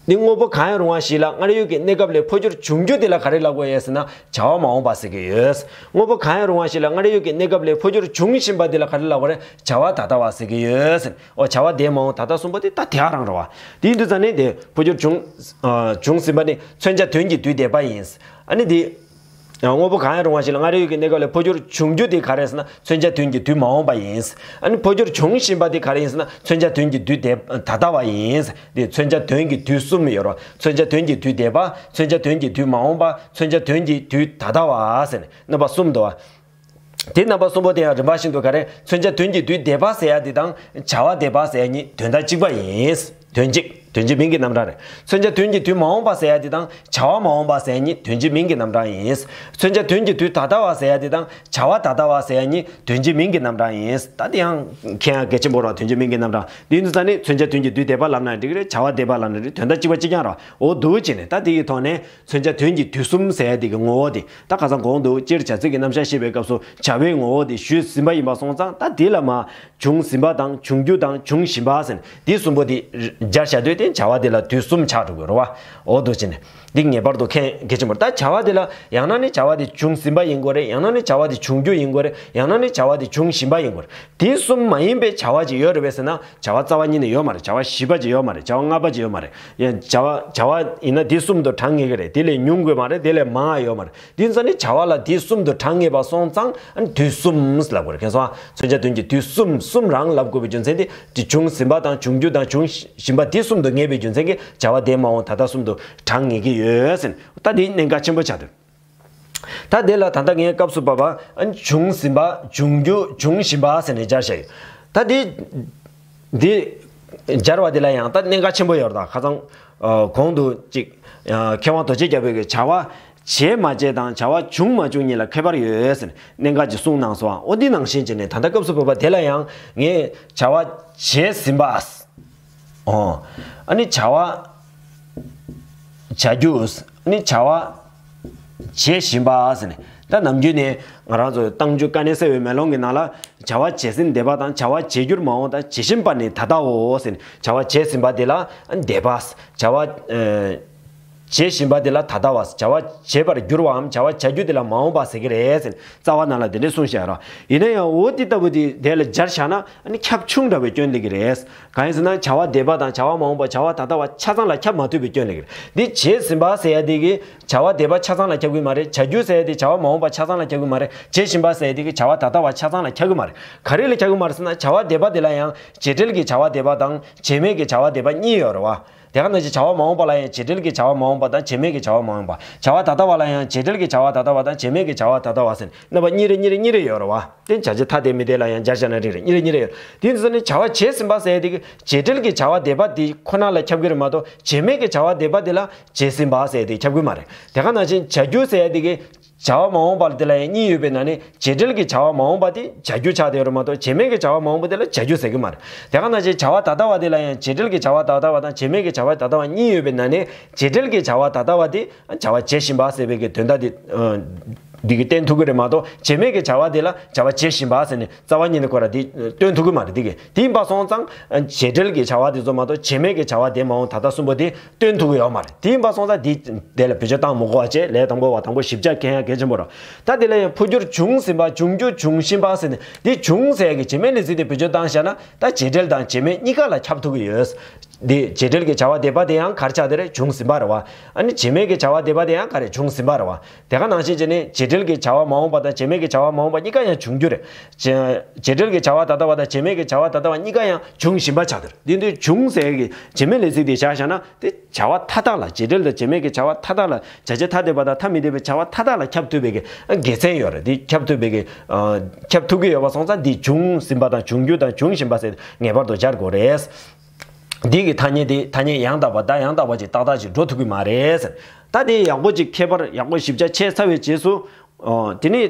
འདི་དངོས་པོ་གང་ཡང་རུང་བ་ཞིག་ལ་སྔར་ཡོད་ཀྱི་གནས་སྐབས་ལས་འཕོ་འགྱུར་བྱུང་རྒྱུ་དེ་ལ་ག་རེ་ལབ་དགོས་ཡོད་ཟེར་ན་བྱ་བ་མ་འོངས་པ་ཟེར་གྱི་ཡོད། དངོས་པོ་གང་ཡང་རུང་བ་ཞིག་ལ་སྔར་ཡོད་ཀྱི་གནས་སྐབས་ལས་འཕོ་འགྱུར་བྱུང་བཞིན་པ་དེ་ལ་ག་རེ་ལབ་དགོས་རེད། བྱ་བ་ད་ལྟ་བ་ཟེར་གྱི་ཡོད་ཟེར། འོ་བྱ་བ་འདས་མ་འོངས་ད་ལྟ་གསུམ་པོ་དེ་ད་དེ་ག་རང་རེད་བ། དེ་ཡིན་དུས་ཙང་ནས་དེ་འཕོ་འགྱུར་བྱུང་། ཨ། བྱུང་ཟིན་པ་ནི་མཚོན་བྱ་དོན་གྱི་དུས་འདས་པ་ཡིན། ཨ་ནི་དེ། དངོས་པོ་གང་ཡང་རུང་བ་ཞིག་ལ་སྔར་ཡོད་ཀྱི་གནས་སྐབས་ལས་འཕོ་འགྱུར་བྱུང་རྒྱུ་དེ་ག་རེ་ཟེར་ན་མཚོན་བྱ་དོན་གྱི་དུས་མ་འོངས་པ་ཡིན། ཨ་ནི་འཕོ་འགྱུར་བྱུང་བཞིན་པ་དེ་ག་རེ་ཡིན་ཟེར་ན་མཚོན་བྱ་དོན་གྱི་དུས་འདས། ད་ལྟ་བ་ཡིན། དེ་མཚོན་བྱ་དོན་གྱི་དུས་གསུམ་ཡོད་རེད། མཚོན་བྱ་དོན་གྱི་དུས་འདས་པ། མཚོན་བྱ་དོན་གྱི་དུས་མ་འོངས་པ། མཚོན་བྱ་དོན་གྱི་དུས་ད་ལྟ་བ་ཟེར་ནས་རྣམ་པ་གསུམ་འདུག་བ། དེ་རྣམ་པ་གསུམ་པོ་དེ་ཡང་རིམ་པ་བཞིན་དུ་ག་རེ། མཚོན་བྱ་དོན་གྱི་དུས་འདས་པ་ཟེར་ཡ་དེ་དང་བྱ་བ་འདས་པ་ཟེར་ཡ་གཉིས་དོན་དག་གཅིག་པ་ཡིན། དོན་གཅིག་དོན་གཅིག་མིང་གི་རྣམ་གྲངས་རེད། མཚོན་བྱ་དོན་གྱི་དུས་མ་འོངས་པ་ཟེར་ཡ་དེ་དང་བྱ་བ་མ་འོངས་པ་ཟེར་ཡ་གཉིས་དོན་གཅིག་མིང་གི་རྣམ་གྲངས་ཡིན། མཚོན་བྱ་དོན་གྱི་དུས་ད་ལྟ་བ་ཟེར་ཡ་དེ་དང་བྱ་བ་ད་ལྟ་བ་ཟེར་ཡ་གཉིས་དོན་གཅིག་མིང་གི་རྣམ་གྲངས་ཡིན། ད་དེ་ཡང་མཁྱེན་ཡ་གལ་ཆེན་པོ་རེད། དོན་གཅིག་མིང་གི་རྣམ་གྲངས་དེ་ཡིན་དུས་ཙང་ནས་མཚོན་བྱ་དོན་གྱི་དུས་འདས་པ་ལབ་ན་འགྲིག་གི་རེད། བྱ་བ་འདས་པ་ལབ་ན་འགྲིག་གི་རེད། དོན་དག་གཅིག་པ་གཅིག་རྐྱང་རེད། འོ་འདུག་བྱས་ནས་ད་དེ་ཡི་ཐོག་ནས། མཚོན་བྱ་དོན་གྱི་དུས་གསུམ་ཟེར་ཡ་དེ་གི་ངོ་བོ་དེ་ད་ཁ་སང་གོང་དུ་སྤྱིར་བྱ་ཚིག་གི་རྣམ་གཞག་བཤད་པའི་སྐབས་སུ་བྱ་བའི་ངོ་བོ་དེ་ཞུས་ཟིན་པ་ཡིན་པ་སོང་ཙང་ད་དེ་ལ་མ་བྱུང་ཟིན་པ་དང་བྱུང་རྒྱུ་དང་བྱུང་བཞིན་པ་ཟེར་ནས་དེ་གསུམ་པོ་དེ་སྦྱར་བྱ་དུས་དེ་བྱ་བ་དེ་ལ་དུས་གསུམ་ཆགས་འགྲོ་དགོས་རེད་བ། འོ་འདུག་བྱས་ནས་འདི་ངེས་པར་དུ་མཁྱེན་གལ་ཆེན་པོ་རེད། ད་བྱ་བ་དེ་ལ་ཡང་ན་ནི་བྱ་བ་དེ་བྱུང་ཟིན་པ་ཡིན་དགོས་རེད། ཡང་ན་ནི་བྱ་བ་དེ་བྱུང་རྒྱུ་ཡིན་དགོས་རེད། ཡང་ན་ནི་བྱ་བ་དེ་བྱུང་བཞིན་པ་ཡིན་དགོས་རེད། དེ་གསུམ་མ་ཡིན་པའི་བྱ་བ་ཅིག་ཡོད་རེད་པས་ཟེར་ན། བྱ་བ་རྩ་བ་ཉིད་ནས་ཡོད་མ་རེད། བྱ་བ་བཞི་པ་ཅིག་ཡོད་མ་རེད། བྱ་བ་ལྔ་པ་ཅིག་ཡོད་མ་རེད། ཡང་བྱ་བ་བྱ་བ་ཡིན་ན་དེ་གསུམ་དུ་གྲངས་ངེས་ཀྱི་རེད། དེ་ལས་ཉུང་དགོས་མ་རེད། དེ་ལས་མང་བ་ཡོད་མ་རེད། དེ་ཚོ་ནི་བྱ་བ་ལ་དེ་གསུམ་དུ་གྲངས་ངེས་པ་སོང་ཙང་ཨ་ནི་དུས་གསུམ་ལབ་དགོས་རེད། མཁྱེན་སོང་ཨ། མཚོན་བྱ་དོན་གྱི་དུས་གསུམ་གསུམ་རང་ལབ་དགོས་པའི་རྒྱུ་མཚན་དེ་དེ་བྱུང་ཟིན་པ་དང་བྱུང་རྒྱུ་དང་བྱུང་བཞིན་པ་དེ་གསུམ་དུ་ངེས་པའི་རྒྱུ་མཚན་གྱིས་བྱ་བ་འདས་མ་འོངས་ད་ལྟ་གསུམ་དུ་གྲངས་ངེས་ཀྱི་ཡོད་ཟེར་ནས་ད་དེ་གནད་འགག་ཆེན་པོ་ཆགས་འདུག་ད་དེ་ལ་ད་ལྟ་ངས་སྐབས་སུ་བབ་པ་ཨ་ནི་བྱུང་ཟིན་པ་བྱུང་རྒྱུ་བྱུང་བཞིན་པ་ཟེར་ནས་སྦྱར་བཞག་ཡོད། ད་དེ་འདི་སྦྱར་བ་དེ་ལ་ཡང་ད་གནད་འགག་ཆེན་པོ་ཡོད་རེད། ད་ཁ་སང་ཨ་གོང་དུ་ཅིག་ཨ་མཁས་དབང་རྡོ་རྗེ་རྒྱལ་པོས་ཀྱི་བྱ་བ་ བྱས་མ་བྱས་དང་བྱ་བ་བྱུང་མ་བྱུང་གཉིས་ལ་ཁྱད་པར་ཡོད་ཟེར་ནས་གནད་འགག་ཅིག་གསུངས་གནང་སོང་ཨ། འོ་འདི་ནང་བཞིན་བྱས་ནས་ད་ལྟ་སྐབས་སུ་བབ་པ་དེ་ལ་ཡང་ངས་བྱ་བ་བྱས་ཟིན་པ། ཨོ། ཨ་ནི་བྱ་བ་བྱ་རྒྱུ། ཨ་ནི་བྱ་བ་བྱེད་བཞིན་པ་ཟེར་ནས། ད་ནམ་རྒྱུན་ནས་ང་རང་ཚོ་རྟགས་འཇུག་དཀའ་གནད་གསལ་བའི་མེ་ལོང་གི་ནང་ལ་བྱ་བ་བྱས་ཟིན་འདས་པ་དང་བྱ་བ་བྱེད་འགྱུར་མ་འོངས་དང་བྱེད་བཞིན་པ་ནི་ད་ལྟའོ་ཟེར་ནས། བྱ་བ་བྱས་ཟིན་པ་དེ་ལ་འདས་པ། བྱ་བ་ཨ་བྱེད་བཞིན་པ་དེ་ལ་ད་ལྟ་བ། བྱ་བ་བྱེད་པར་འགྱུར་བའམ་བྱ་བ་བྱ་རྒྱུ་དེ་ལ་མ་འོངས་པ་ཟེར་གྱི་རེད་ཟེར་ནས་རྩ་བ་ནང་ལ་དེ་འདྲས་གསུངས་བཞག་ར། ཡིན་ན་ཡང་འོ་དེ་ལྟ་བུ་དེ་དེ་ལ་སྦྱར་བཞག་ན་ཨ་ནི་ཁྱབ་ཆུང་འདྲ་བའི་སྐྱོན་སླེབས་ཀྱི་རེད། གང་ཡིན་ཟེར་ན་བྱ་བ་འདས་པ་དང་བྱ་བ་མ་འོངས་པ་བྱ་བ་ད་ལྟ་བ་ཆ་ཚང་ལ་ཁྱབ་མ་ཐུབ་པའི་སྐྱོན་སླེབས་ཀྱི་རེད། འདི་བྱས་ཟིན་པ་ཟེར་ཡ་དེ་གི་བྱ་བ་འདས་པ་ཆ་ཚང་ལ་ཁྱབ་ཀྱི་མ་རེད། བྱ་རྒྱུ་ཟེར་ཡ་དེ་བྱ་བ་མ་འོངས་པ་ཆ་ཚང་ལ་ཁྱབ་ཀྱི་མ་རེད། བྱེད་བཞིན་པ་ཟེར་ཡ་དེ་གི་བྱ་བ་ད་ལྟ་བ་ཆ་ཚང་ལ་ཁྱབ་ཀྱི་མ་རེད། ག་རེ་ལ་ཁྱབ་ཀྱི་མ་རེད་ཟེར་ན་བྱ་བ་འདས་པ་དེ་ལ་ཡང་བྱེད་འབྲེལ་གྱི་བྱ་བ་འདས་པ་དང་བྱེད་མེད་ཀྱི་བྱ་བ་འདས་པ་གཉིས་ཡོད་རེད་བ། དེ་ག་ནང་བཞིན་བྱ་བ་མ་འོངས་པ་ལ་ཡང་བྱེད་འབྲེལ་གྱི་བྱ་བ་མ་འོངས་པ་དང་བྱེད་མེད་ཀྱི་བྱ་བ་མ་འོངས་པ། བྱ་བ་ད་ལྟ་བ་ལ་ཡང་བྱེད་འབྲེལ་གྱི་བྱ་བ་ད་ལྟ་བ་དང་བྱེད་མེད་ཀྱི་བྱ་བ་ད་ལྟ་བ་ཟེར་རྣམ་པ་གཉིས་རེ་གཉིས་རེ་གཉིས་རེ་ཡོད་རེད་བ། དེ་བྱ་བྱེད་ཐ་དད་མི་དད་ལ་ཡང་སྦྱར་བྱས་ན་འགྲིག་རེད། གཉིས་རེ་གཉིས་རེ་ཡོད། དེ་ཡིན་ཙང་ནི་བྱ་བ་བྱས་ཟིན་པ་ཟེར་ཡ་དེ་གི་བྱེད་འབྲེལ་གྱི་བྱ་བ་འདས་པ་དེ་ཁོ་ན་ལ་ཁྱབ་ཀྱི་རེད་མ་གཏོགས་བྱེད་མེད་ཀྱི་བྱ་བ་འདས་པ་དེ་ལ་བྱས་ཟིན་པ་ཟེར་ཡ་དེ་ཁྱབ་ཀྱི་མ་རེད། དེ་ག་ནང་བཞིན་བྱ་རྒྱུ་ཟེར་ཡ་དེ་གི་བྱ་བ་མ་འོངས་པ་དེ་ལ་ཡང་གཉིས་ཡོད་པའི་ནང་ནས་བྱེད་འབྲེལ་གྱི་བྱ་བ་མ་འོངས་པ་དེ་བྱ་རྒྱུ་ཆགས་བསྡད་ཡོད་རེད་མ་གཏོགས་བྱེད་མེད་ཀྱི་བྱ་བ་མ་འོངས་པ་དེ་ལ་བྱ་རྒྱུ་ཟེར་གྱི་མ་རེད། དེ་ག་ནང་བཞིན་བྱ་བ་ད་ལྟ་བ་དེ་ལ་ཡང་བྱེད་འབྲེལ་གྱི་བྱ་བ་ད་ལྟ་བ་དང་བྱེད་མེད་ཀྱི་བྱ་བ་ད་ལྟ་བ་གཉིས་ཡོད་པའི་ནང་ནས་བྱེད་འབྲེལ་གྱི་བྱ་བ་ད་ལྟ་བ་དེ་བྱ་བ་བྱེད་བཞིན་པ་ཟེར་བའི་གི་དོན་དག་དེ་འདི་གི་བསྟན་ཐུབ་ཀྱི་རེད་མ་གཏོགས་བྱེད་མེད་ཀྱི་བྱ་བ་དེ་ལ་བྱ་བ་བྱེད་བཞིན་པ་ཟེར་ནས་རྩ་བ་ཉིད་ནས་ཁོ་ར་དེ་སྟོན་ཐུབ་ཀྱི་མ་རེད། དེ་གི་དེ་ཡིན་པ་སོང་ཙང་བྱེད་འབྲེལ་གྱི་བྱ་བ་དེ་ཚོ་མ་གཏོགས་བྱེད་མེད་ཀྱི་བྱ་བ་འདས་མ་འོངས་ད་ལྟ་གསུམ་པོ་དེ་སྟོན་ཐུབ་ཀྱི་ཡོད་མ་རེད། དེ་ཡིན་པ་སོང་ཙང་དེ་དེ་ལ་བེད་སྤྱོད་བཏང་མི་དགོས་པ་བྱས། ལས་དང་པོ་བ་དང་པོ་ཞིབ་ཆ་མཁྱེན་ཡ་གལ་ཆེན་པོ་རེད། ད་དེ་ལ་ཡང་འཕོ་འགྱུར་བྱུང་ཟིན་པ། འབྱུང་རྒྱུ་འབྱུང་བཞིན་པ་ཟེར་ནས་དེ་བྱུང་ཟེར་ཡ་གི་བྱེད་མེད་ལས་ཚིག་དེ་བེད་སྤྱོད་བཏང་བཞག་ན་ད་བྱེད་འབྲེལ་དང་བྱེད་མེད་གཉིས་ཀ་ལ་ཁྱབ་ཐུབ་ཀྱི་ཡོད། འདི་བྱེད་འབྲེལ་གྱི་བྱ་བ་འདས་པ་དེ་ཡང་ག་རེ་ཆགས་བསྡད་རེད། བྱུང་ཟིན་པ་རེད་བ། ཨ་ནི་བྱེད་མེད་ཀྱི་བྱ་བ་འདས་པ་དེ་ཡང་ག་རེ་བྱུང་ཟིན་པ་རེད་བ། དེ་ག་ནང་བཞིན་བྱས་ནས་བྱེད་འབྲེལ་གྱི་བྱ་བ་མ་འོངས་པ་དང་བྱེད་མེད་ཀྱི་བྱ་བ་མ་འོངས་པ་གཉིས་ཀ་ཡང་འབྱུང་རྒྱུ་རེད། བྱེད་བྱེད་འབྲེལ་གྱི་བྱ་བ་ད་ལྟ་བ་དང་བྱེད་མེད་ཀྱི་བྱ་བ་ད་ལྟ་བ་གཉིས་ཀ་ཡང་འབྱུང་བཞིན་པ་ཆགས་བསྡད་རེད། འདི་འདི་བྱུང་ཟེར་གྱི་བྱེད་མེད་ལས་ཚིག་དེ་བཞག་བཞག་ན་དེ་བྱ་བ་མཐའ་དག་ལ། བྱེད་འབྲེལ་དང་བྱེད་མེད་ཀྱི་བྱ་བ་མཐའ་དག་ལ། བྱ་བྱེད་ཐ་དད་པ་དང་ཐ་མི་དད་པའི་བྱ་བ་མཐའ་དག་ལ་ཁྱབ་ཐུབ་པའི་གི་དགེ་མཚན་ཡོད་རེད། དེ་ཁྱབ་ཐུབ་པའི་གི་ཁྱབ་ཐུབ་ཀྱི་ཡོད་པ་སོང་ཙང་འདི་བྱུང་ཟིན་པ་དང་འབྱུང་རྒྱུ་དང་འབྱུང་བཞིན་པ་ཟེར་ངེས་པར་དུ་སྦྱར་དགོས་རེད། འདི་གི་ཐ་སྙད་དེ་ཐ་སྙད་ཡང་དག་པ་དང་ཡང་དག་པ་ཅིག་ཏག་ཏག་ཅིག་འགྲོ་ཐུབ་ཀྱི་མ་རེད་ཟེར། ད་དེ་ཡག་པོ་ཅིག་ཁྱད་པར་ཡག་པོ་ཞིབ་ཆ་ཕྱེ་ཚར་བའི་རྗེས་སུ། ཨོ། དེ་ནི་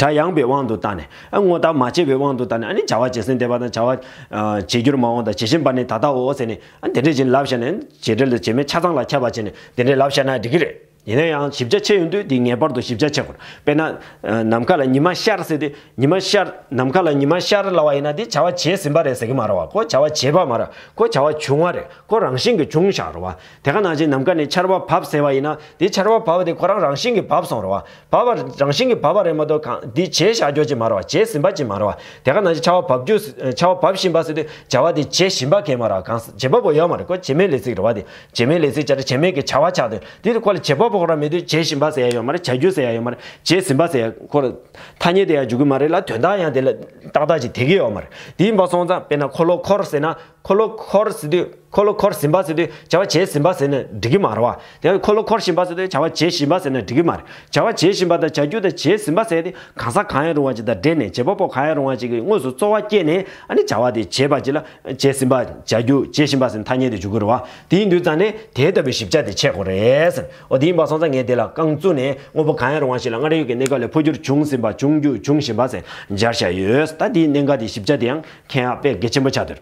སྒྲ་ཡངས་པའི་དབང་དུ་བཏང་ནས། ཨ། དངོས་བཏགས་མ་བྱས་པའི་དབང་དུ་བཏང་ནས། ཨ་ནི་བྱ་བ་བྱས་ཟིན་འདས་པ་དང་བྱ་བ་ཨ་བྱེད་འགྱུར་མ་འོངས་དང་བྱེད་བཞིན་པ་ནི་ད་ལྟའོ་ཟེར་ནས། ཨ། དེ་འདྲས་ཅིག་ལབ་བཞག་ནས། བྱེད་འབྲེལ་དང་བྱེད་མེད་ཆ་ཚང་ལ་ཁྱབ་པ་བྱས་ནས་དེ་འདྲས་ལབ་བཞག་ན་འགྲིག་གི་རེད། ཡིན་ན་ཡང་ཞིབ་ཆ་ཕྱེ་ཡོང་དུས་དེ་ངེས་པར་དུ་ཞིབ་ཆ་ཕྱེ་དགོས། དཔེར་ན། ཨ། ནམ་མཁའ་ལ་ཉི་མ་ཤར་ཟེར་དུས། ཉི་མ་ཤར། ནམ་མཁའ་ལ་ཉི་མ་ཤར་ལབ་པ་ཡིན་ན་དེ་བྱ་བ་བྱས་ཟིན་པ་རེད་ཟེར་གྱི་མ་རེད་བ། ཁོ་བྱ་བ་བྱས་པ་མ་རེད། ཁོ་བྱ་བ་བྱུང་བ་རེད། ཁོ་རང་བཞིན་གྱིས་བྱུང་བཞག་རེད་བ། དེ་ག་ནང་བཞིན་ནམ་མཁའ་ནས་ཆར་པ་བབས་ཟེར་བ་ཡིན་ན་དེ་ཆར་པ་བབས་པ་དེ་ཁོ་རང་རང་བཞིན་གྱིས་བབས་སོང་རེད་བ། བབས་པ་རང་བཞིན་གྱིས་བབས་པ་རེད་མ་གཏོགས་གང་འདི་བྱས་བཞག་རྒྱུ་ཅིག་མ་རེད་བ། བྱས་ཟིན་པ་ཅིག་མ་རེད་བ། དེ་ག་ནང་བཞིན་ཆར་པ་བབས་རྒྱུ། ཆར་པ་བབས་བཞིན་པ་ཟེར་དུས་བྱ་བ་དེ་བྱས་བཞིན་པ་གང་མ་རེད་བ། གང་བྱེད་པ་པོ་ཡོད་མ་རེད། ཁོ་བྱེད་མེད་ལས་ཚིག་རེད་བ། དེ་བྱེད་མེད་ལས་ཚིག་བྱས་ཏེ་བྱེད་མེད་ཀྱི་བྱ་བ་ཆགས་དུས་དེ་ཁོ་ལ་བྱེད་པ་པོ་ཁོ་རང་མེད་དུས་བྱས་བཞིན་པ་ཟེར་ཡ་ཡོད་མ་རེད། བྱ་རྒྱུ་ཟེར་ཡ་ཡོད་མ་རེད། བྱས་ཟིན་པ་ཟེར་ཡ་ཁོ་ལ་ཐ་སྙད་དེ་ཡང་འཇུག་གི་མ་རེད་ལ། དོན་དག་ཡང་དེ་ལ་ཏག་ཏག་ཅིག་བསྡད་ཀྱི་ཡོད་མ་རེད། དེ་ཡིན་པ་སོང་ཙང་དཔེར་ན་འཁོར་ལོ་འཁོར་ཟེར་ན། འཁོར་ལོ་འཁོར་ཟེར་དུས། འཁོར་ལོ་འཁོར་ཟིན་པ་ཟེར་དུས་བྱ་བ་བྱས་ཟིན་པ་ཟེར་ན་འགྲིག་གི་མ་རེད་བ། དེ་ཡང་འཁོར་ལོ་འཁོར་བཞིན་པ་ཟེར་དུས་བྱ་བ་བྱས་བཞིན་པ་ཟེར་ན་འགྲིག་གི་མ་རེད། བྱ་བ་བྱས་བཞིན་པ་དང་བྱ་རྒྱུ་དང་བྱས་ཟིན་པ་ཟེར་དེ་གང་ཟག་གང་ཡང་རུང་བ་ཅིག་དང་འབྲེལ་ནས་བྱེད་པ་པོ་གང་ཡང་རུང་བ་ཅིག་གིས་དངོས་སུ་རྩོལ་བ་བསྐྱེད་ནས། ཨ་ནི་བྱ་བ་དེ་བྱས་པ་ཅིག་ལ་བྱས་ཟིན་པ། བྱ་རྒྱུ་བྱས་བཞིན་པ་ཟེར་ཐ་སྙད་དེ་འཇུག་གི་རེད་བ། དེ་ཡིན་དུས་ཙང་ནས་དེ་ལྟ་བུའི་ཞིབ་ཆ་དེ་ཕྱེ་དགོས་རེད་ཟེར། འོ་དེ་ཡིན་པ་སོང་ཙང་ངས་དེ་ལ་རྐང་བཙུགས་ནས་དངོས་པོ་གང་ཡང་རུང་བ་ཞིག་ལ་སྔར་ཡོད་ཀྱི་གནས་སྐབས་ལས་འཕོ་འགྱུར་བྱུང་ཟིན་པ། འབྱུང་རྒྱུ་འབྱུང་བཞིན་པ་ཟེར་སྦྱར་བཞག་ཡོད། ད་དེའི་གནད་འགག་དེ་ཞིབ་ཆ་དེ་ཡང་མཁྱེན་ཡག་དཔེ་གལ་ཆེན་པོ་ཆགས་འདུག་